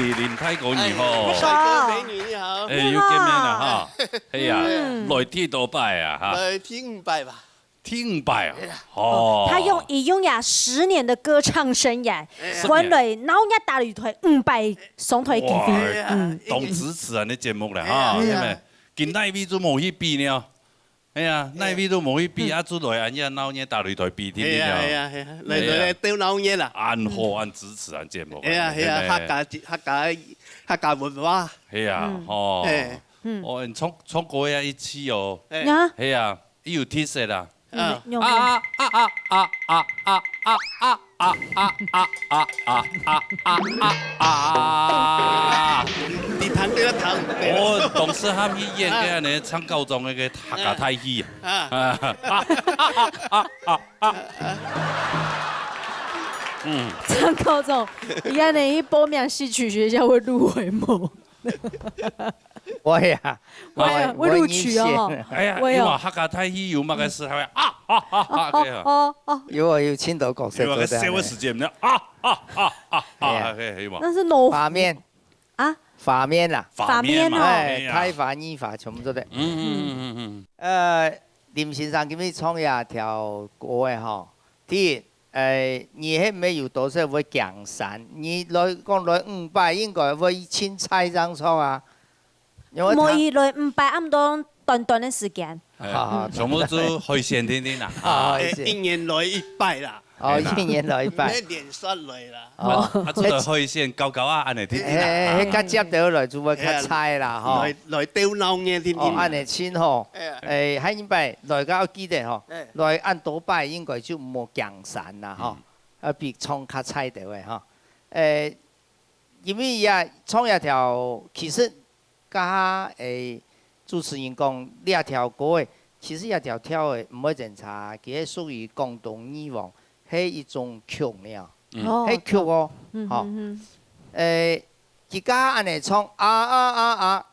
林大哥你好。哎，帥哥美女你好。哎，又見面了哈。哎呀，嗯。來第多擺啊哈。來第五擺吧。第五擺啊。哎呀。哦。他用，佢用呀十年的歌唱生涯，哎呀。換來鬧熱打擂台五擺上台機會。哇，嗯。當支持恁呢節目了哈，哎呀。係咪？今哪位都無去比呢？ 哎呀，哪位都無去比，啊，就來恁樣鬧熱打擂台比，天天啊。係啊，係啊，係啊，來，來，來，鬥鬧熱啦。恁好，恁支持恁節目。係啊，係啊，係咩？客家，客家，客家文化。係啊，嗯。吼。係。嗯。哦，你唱，唱歌也一起哦。係。呀。係啊，佢有特色啦。啊。嗯，用，用。啊，啊，啊，啊，啊。 啊啊啊啊啊啊啊啊啊！你彈對了，彈對了。哦，當時喊佢演个呢，唱高中个客家大戲啊。啊。啊啊啊啊啊啊！嗯。唱高中，佢恁呢去報名戲曲學校會入圍無？ 會啊，會啊，會錄取哦。會入選。哎呀，會哦。你話客家大戲有麼个時候啊？啊啊啊啊，哦，這樣。哦，哦。有啊，有盡多角色做得。有啊，个小个時間，啊啊啊啊啊，哎呀。OK，有無？那是老虎。花面。啊？花面啦。花面嘛，花面哦。哎，哎呀。大花、二花全部做得。嗯，嗯，嗯，嗯，嗯。呃，林先生今日唱這條歌个吼，第一， 誒，你係毋係有多少會驚山？你來講來五擺，應該會盡菜正著啊。因為他無，佢來五擺，恁短短个時間。哎，好，好，全部都海鮮定定啊。啊，海鮮。一年來一擺啦。哦，哎啦。一年來一擺。毋係連續來啦。哦。啊，啊，這個海鮮高高啊，恁呢定定啊。哎，哎，哎，較接得來，就會較菜啦，吼。來，來鬥鬧熱定定啊。哦，恁呢盡好。哎呀。哎，下一擺來个愛記得吼。哎。 來恁多擺應該就無驚山啦，吼。嗯。啊，比唱較菜兜个，吼。誒，因為也唱這條，其實，頭下，誒，主持人講，這條歌誒，其實這條調誒，毋會真差，佢係屬於廣東女王，係一種曲調。嗯。哦，係曲哦，嗯，吼。嗯，嗯。誒，佢頭下恁呢唱，啊，啊，啊，啊，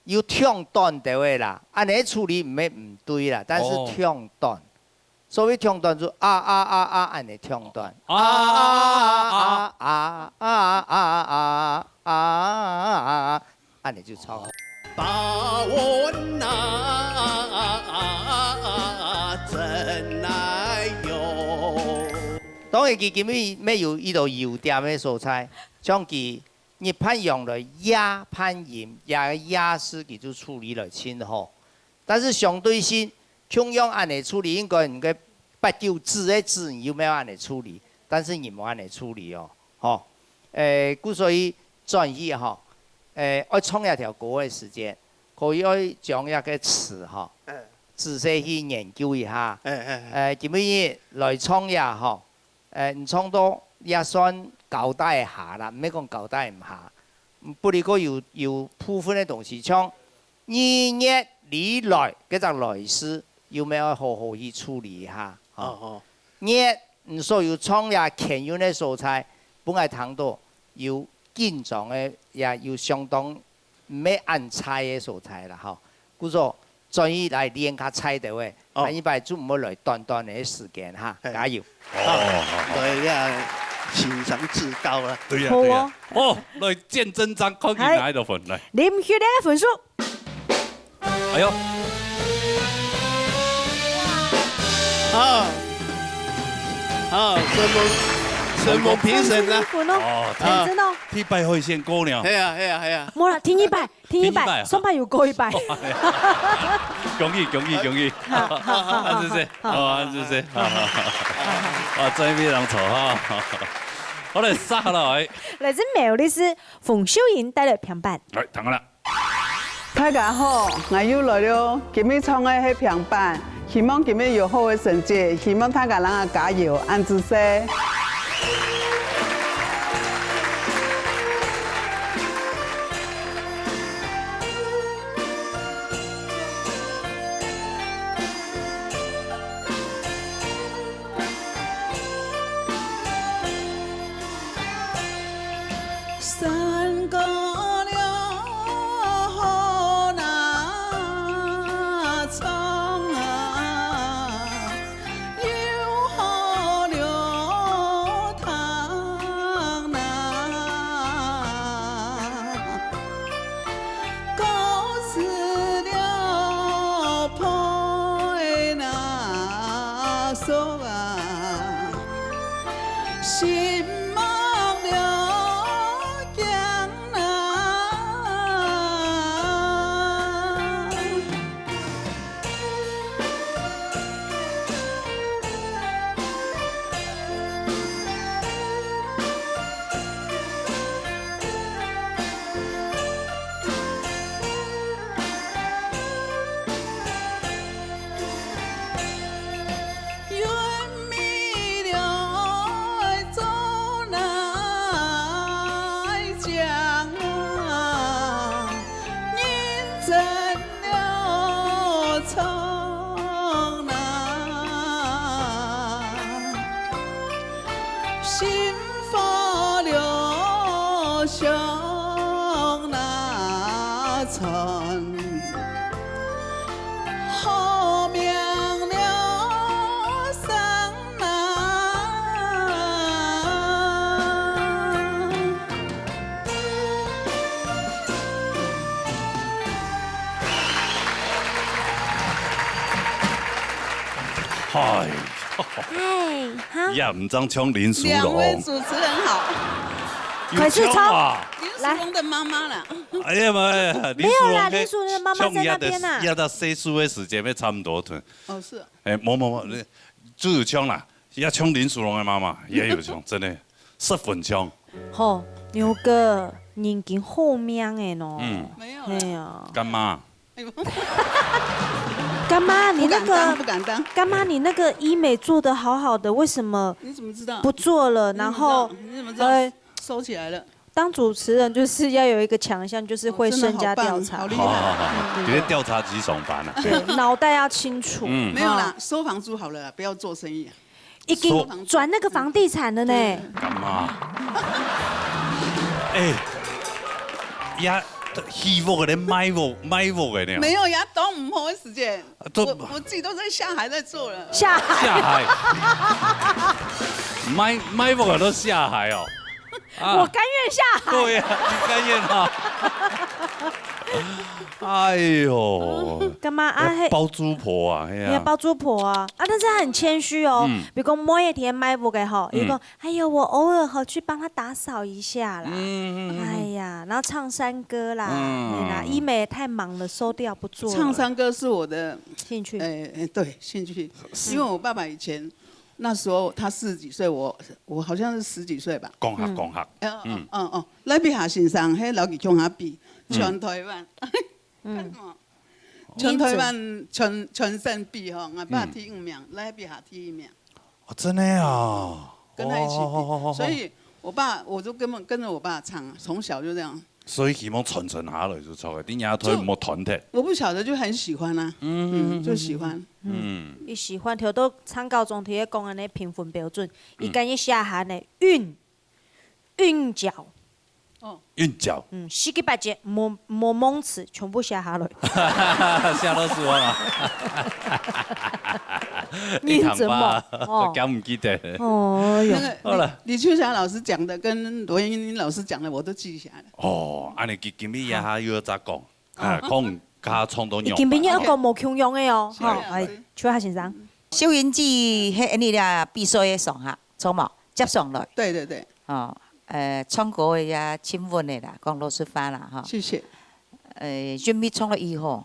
有長短兜个啦，恁呢處理毋係毋對啦，但是哦。長短。所謂長短就啊啊啊啊恁呢長短。啊啊啊啊啊啊啊啊啊啊啊啊，恁呢就唱。把我拿真難用。當然，佢今日乜有一個優點个所在，像佢 日盼陽來夜盼陰，這个夜字佢就處理來盡好。但是相對性，共樣恁呢處理，應該你个八九子个子，你有無恁呢處理？但是你無恁呢處理哦，吼。誒，故所以轉去吼，誒，愛唱這條歌个時間，可以愛將這个詞吼，嗯。仔細去研究一下。嗯，嗯，嗯。誒，今晡日來唱這吼， 誒，你唱到也算交代下啦，毋係講交代毋下。嗯，不過有，有部分个東西，像二月裡來，該隻來字，有無愛好好去處理一下？吼。哦，哦。月，你所有唱這牽韻个所在，本來聽到有緊張个，也有相當 毋係恁菜个所在啦，吼。故所轉去來練較菜兜个，哦。下一擺就毋好來短短个時間哈，嘿。加油。哦，好，好，好。來呀，欣賞指導啦。對呀，好哦。對呀。哦，來見真章，看佢哪一個分，來。林秀蓮个分數。哎喲。好。好，承蒙，承蒙評審啦。哦，真好。哦，天真哦。第一擺海鮮過了。係啊，係啊，係啊。無啦，第二擺， 第一擺，第一擺啊。上擺有過一擺。恭喜，恭喜，恭喜！好，好，好，啊，謝謝，好，啊，謝謝，好，好，好，好。啊，真非常醜哈。好嘞，接下來。來自苗栗市，馮秀英帶來評判。來，聽好了。大家好，𠊎又來了。今日唱个係評判， 希望今日有好个成績，希望大家人啊加油，恁仔細。心梦了江南。嗨，嗨，哈，也毋知唱林淑龙。两位主持人好。有快速唱啊！林淑龙的妈妈啦。哎呀妈呀，没有啦，林淑龙的妈妈在那边啦。也在岁数的时间也差不多。哦，是啊。哎，没没没，就有唱啦，也唱林淑龙的妈妈，也有唱，真的，十分像。吼，牛哥，你已经好命的喏。嗯。没有啦。哎呀。干妈。 哎呦，干妈，你那个，不敢当，不敢当。干妈，你那个医美做得好好的，为什么你怎么知道？不做了？你怎么知道？然后，你怎么知道？呃，收起来了。当主持人就是要有一个强项，就是会身家调查。哦，真的好棒，好厉害。好好好好，直接调查局上班啊。对，脑袋要清楚。嗯。没有啦，收房租好了啦，不要做生意啊。 已经转那个房地产了呢。干嘛？哎，呀，起屋个咧，卖屋，卖屋个呢。没有呀，当唔好个时间，啊，都我，我自己都在下海在做了。下海。下海。卖，卖屋个都下海哦。啊，我甘愿下海。对呀，你甘愿啊。哎呦，干嘛啊？嘿，包租婆啊，嘿啊。哎呀，包租婆啊，啊，但是他很谦虚哦。嗯。比如讲，每一天买屋个吼，嗯。伊讲，哎呀，我偶尔吼去帮他打扫一下啦。嗯，嗯，嗯，嗯。哎呀，然后唱山歌啦，嗯。对啦，医美太忙了，收掉不做了。唱山歌是我的兴趣。哎，哎，对，兴趣。是。因为我爸爸以前，那时候他四十几岁，我，我好像是十几岁吧。讲客，嗯。讲客。呃，嗯。嗯，嗯，来比下先生，嘿，老给讲下比，嗯。全台湾。 嗯。全台湾全，全省比吼，我爸第一名，嗯。来比下第一名。哦，真的啊。跟他一起比，哦，哦，哦，哦。所以我爸，我就根本跟着我爸唱啊，从小就这样。所以希望传承下来就错个，你也推莫断忒。我不晓得，就很喜欢啊，嗯，嗯，就喜欢。嗯。嗯。伊喜欢，头都唱到中，伊讲安尼评分标准，伊嗯。敢若写下呢，韵，韵脚。 哦。韵脚。嗯，十个八节，无，无忘词，全部写下来。写到书啊。你怎么？一堂吧，哦。敢毋记得？哦哟。那个，好了。李，李秋霞老师讲的跟罗英英老师讲的，我都记下来。哦，安尼今，今日也还有再讲，啊，讲加唱到两遍。今日要讲无共样的哦，是啊，吼，哎，是。秋霞先生。秀英姐，迄，你俩比赛的上下，错无？ 接上来。对，对，对。哦，呃，唱歌个也真稳的啦，讲老实话啦，哈。谢谢。呃，韻味唱了以后，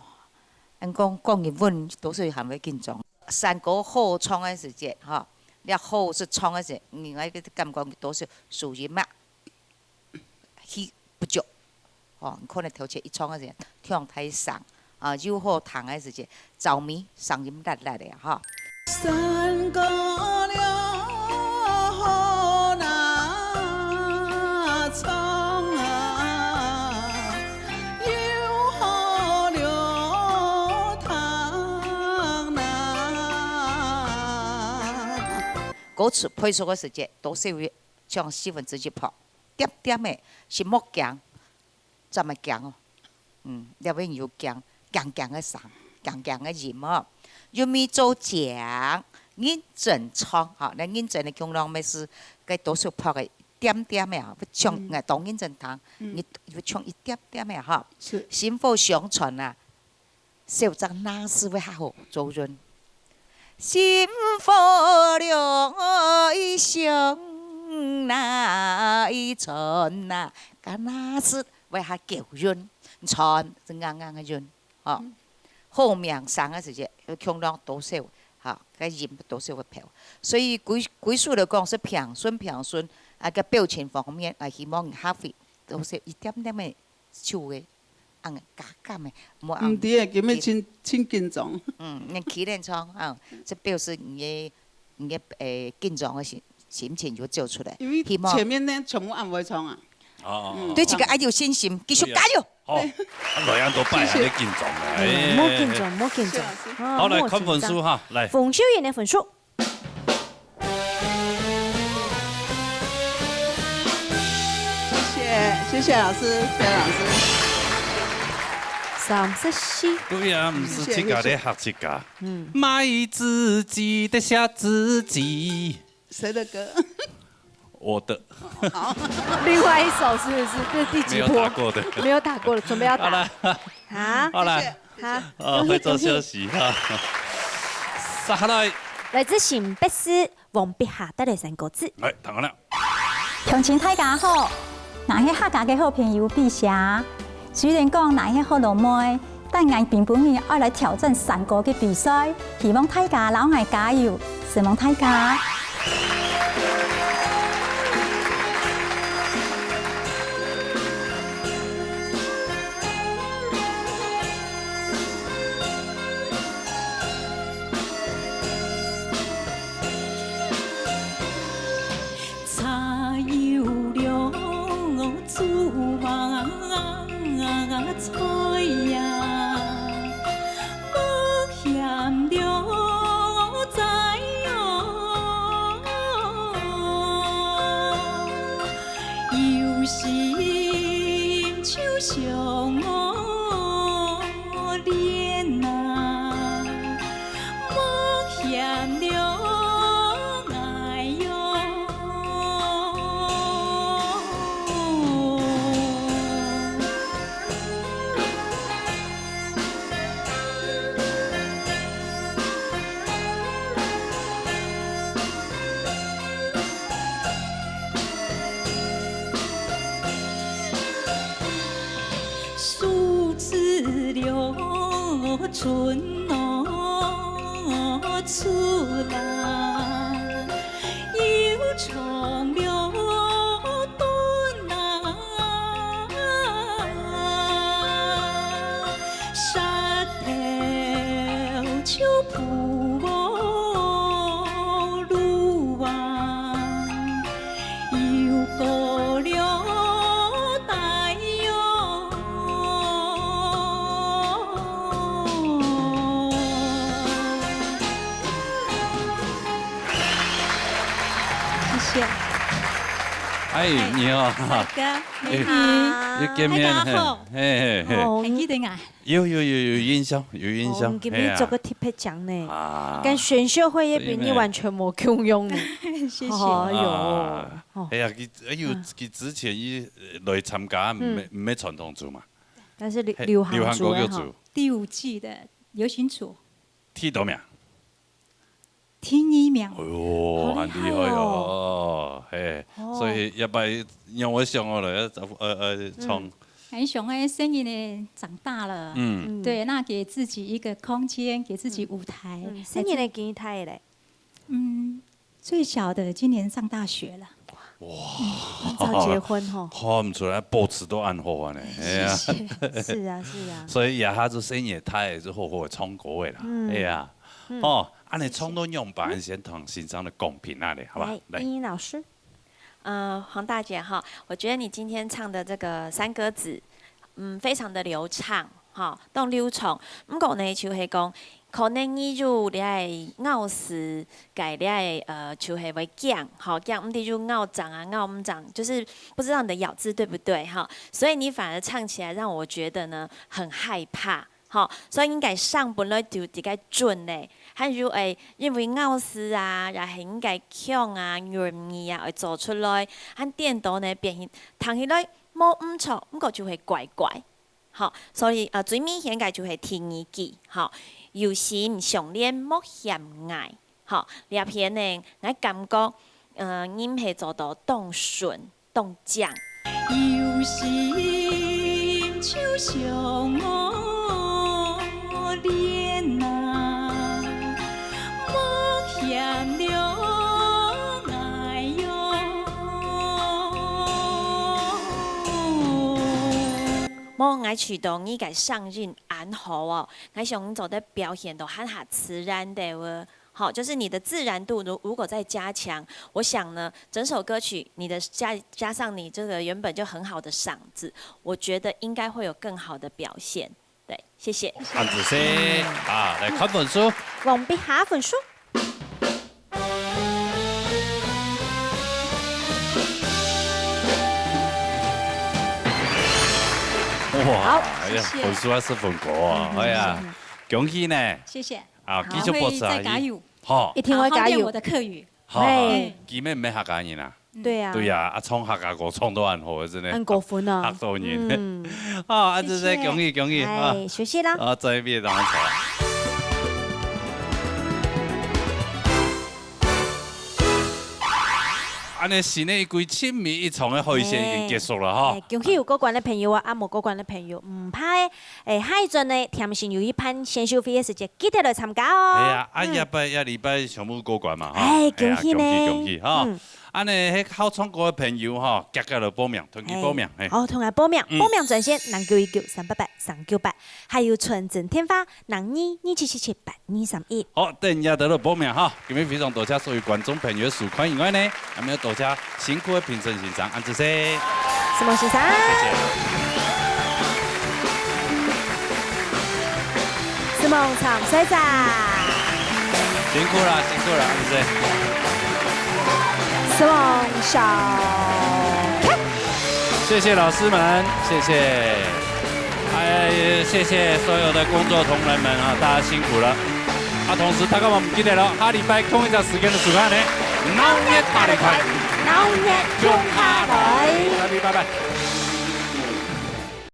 人讲，讲日文多数还会紧张。山歌好唱的时节，哈，了好是唱的时，人家个感觉多数属于嘛，气不足。 哦，你可能头前一唱个时，唱太响，啊，又好听个时节，着迷，声音辣辣个哈。山歌了好难唱啊，又好了听难。歌词配速个时节，都是有像四分之一拍，点点个，是莫讲。 怎么讲哦？嗯，了尾有讲，讲讲个声，讲讲个音哦。又咪做讲，认真唱，哈，那认真的共样，乜是个多数拍个点点个啊，唱，嗯。哎，当认真听，嗯。你有唱一点点个哈。是。薪火相传啊，小张那是会好好做人。薪火两相那一寸那，嘎那是，會較高音，寸是硬硬个音，吼。好命生个時節，腔量多少，吼，个音多少會飄。所以歸，歸首來講是平順平順，啊，个表情方面，啊，希望客戶多少一點點个手个，按加減个，莫按毋知欸，今日真，真緊張。嗯，你起脸唱啊，這表示你个，你个，誒，緊張个心，心情有走出來。因為希望前面呢，全部恁會唱啊。哦，哦，哦，對自家愛有信心，繼續加油。好，啊，來恁多擺，謝謝。還咧緊張啊，哎，莫緊張，莫緊張。謝謝老師。啊，好，來，莫緊張。看分數哈，來。馮秀燕个分數。謝謝，謝謝老師，謝謝老師。三十四。對啊，毋係自家咧嚇自家。謝謝，謝謝。嗯。賣自己的嚇自己。 誰的歌？我的。好。另外一首是不是？這是第幾波？沒有打過的。沒有打過了，準備要打。好了。啊？好了。謝謝。啊？哦，恭喜，會做休息哈。恭喜。接下來。來自新北市王碧霞帶來三個字。來，聽好了。鄉親大家好，𠊎係客家个好朋友碧霞。 雖然講𠊎係學老妹，但𠊎並不硬愛來挑戰山歌个比賽，希望大家摎𠊎加油，承蒙大家。 茶油了，煮菜呀，莫嫌了，在哦。有心就像我戀啊。 莫嫌了𠊎喲。 樹枝了，春哦出來，又長了短啊。石頭就鋪路啊。 又過了大墉。 謝謝。哎，你好。大哥，你好。哎，又見面，大家好。嘿，嘿，嘿。哦，還記得啊？ 有，有，有，有印象，有印象，哦，你今日著个特別靚呢，嘿啊。啊。跟選秀會个比，對咩？你完全無共樣呢。謝謝。哦，哎喲，啊，哦。哎呀，佢，哎喲，嗯。佢之前佢，呃，來參加，嗯。毋係，毋係傳統組嘛。但是流，嘿，流行組个哈。流行歌曲組。第五季的流行組。第幾名？ 第二名。哎喲，好厲害哦。很厲害哦，嘿，哦。所以這擺讓𠊎想到了，呃，呃，唱。嗯。很想愛細人仔長大了，嗯。嗯。對，那給自己一個空間，給自己舞台。嗯，細人仔幾大咧？嗯，最小的今年上大學了。 哇，很早結婚吼。看毋出來，保持到恁好啊呢，哎呀。謝謝。是啊，是啊。所以這下就細人仔大，就好好个唱歌个啦，嗯。哎呀，嗯。哦，恁樣唱到仰般，先聽先生个講評啊咧，好吧？來，來。茵茵老師。呃，黃大姐哈，我覺得你今天唱的這個山歌子，嗯，非常的流暢，哈，當流暢。毋過呢，就係講， 可能你有這个咬字，个這个，呃，就係會驚，吼，驚毋知有咬正啊，咬毋正，就是不知道你的咬字對不對，哈。所以你反而唱起來讓我覺得呢，很害怕，吼。所以應該上本來就自家準咧，還有會因為咬字啊，也係應該腔啊、韻味啊，會做出來，還顛倒呢，變形，聽起來無毋著，毋過就會怪怪。 吼，所以，呃，最明顯个就係第二句，吼，有心相戀莫嫌𠊎，吼，這片呢，𠊎感覺，呃，音係做到當順、當靚。有心就像我戀啊，莫嫌了𠊎喲。莫，𠊎試著你个聲音恁好哦，𠊎想你做得表現到還較自然兜哦。 好，就是你的自然度如，如果再加強，我想呢，整首歌曲你的加，加上你這個原本就很好的嗓子，我覺得應該會有更好的表現。對，謝謝。恁仔細啊，來看分數。王碧霞分數。哇，好，哎呀，謝謝。分數還係分高啊，嗯，哎呀，嗯，嗯。恭喜呢！謝謝。 啊，好，繼續保持下去。會再加油。好。一定會加油。好好練我的客語。好，好，嘿。今晡日毋係客家人啊。對啊。對啊，啊，唱客家歌唱到恁好，真的。恁過分啊。嚇到人。嗯。啊，啊，這是謝謝。恭喜，恭喜，啊。哎，休息啦。啊，再見，大家好。恁呢，新的一季親密一場的海選已經結束了，哈。哎，恭喜有過關的朋友啊，啊，無過關的朋友，毋怕的。 欸，下一轉呢，甜心有一辦選秀會个時節，記得來參加哦。係啊，啊，嗯。這擺這禮拜全部過關嘛，哈。哎，恭喜呢。哎呀，恭喜，恭喜，哈。嗯。恁呢，該好唱歌个朋友，哈，遽遽來報名，同佢報名，哎。嘿。好，同佢報名，嗯。報名專線零九一九三八八三九八，還有傳真電話零二二七七七八二三一。好，等一下就來報名，哈。今晡日非常多謝所有觀眾朋友个收看以外呢，還愛多謝 辛苦个評審先生，恁仔細。承蒙先生。謝謝。承蒙參賽者。辛苦啦，辛苦啦，恁仔細。承蒙小Ken。謝謝老師們，謝謝。哎，也謝謝所有的工作同仁們啊，大家辛苦了。啊，同時大家毋記得了，下禮拜同一隻時間个收看呢，鬧熱大擂台。鬧熱共下來。大家拜拜。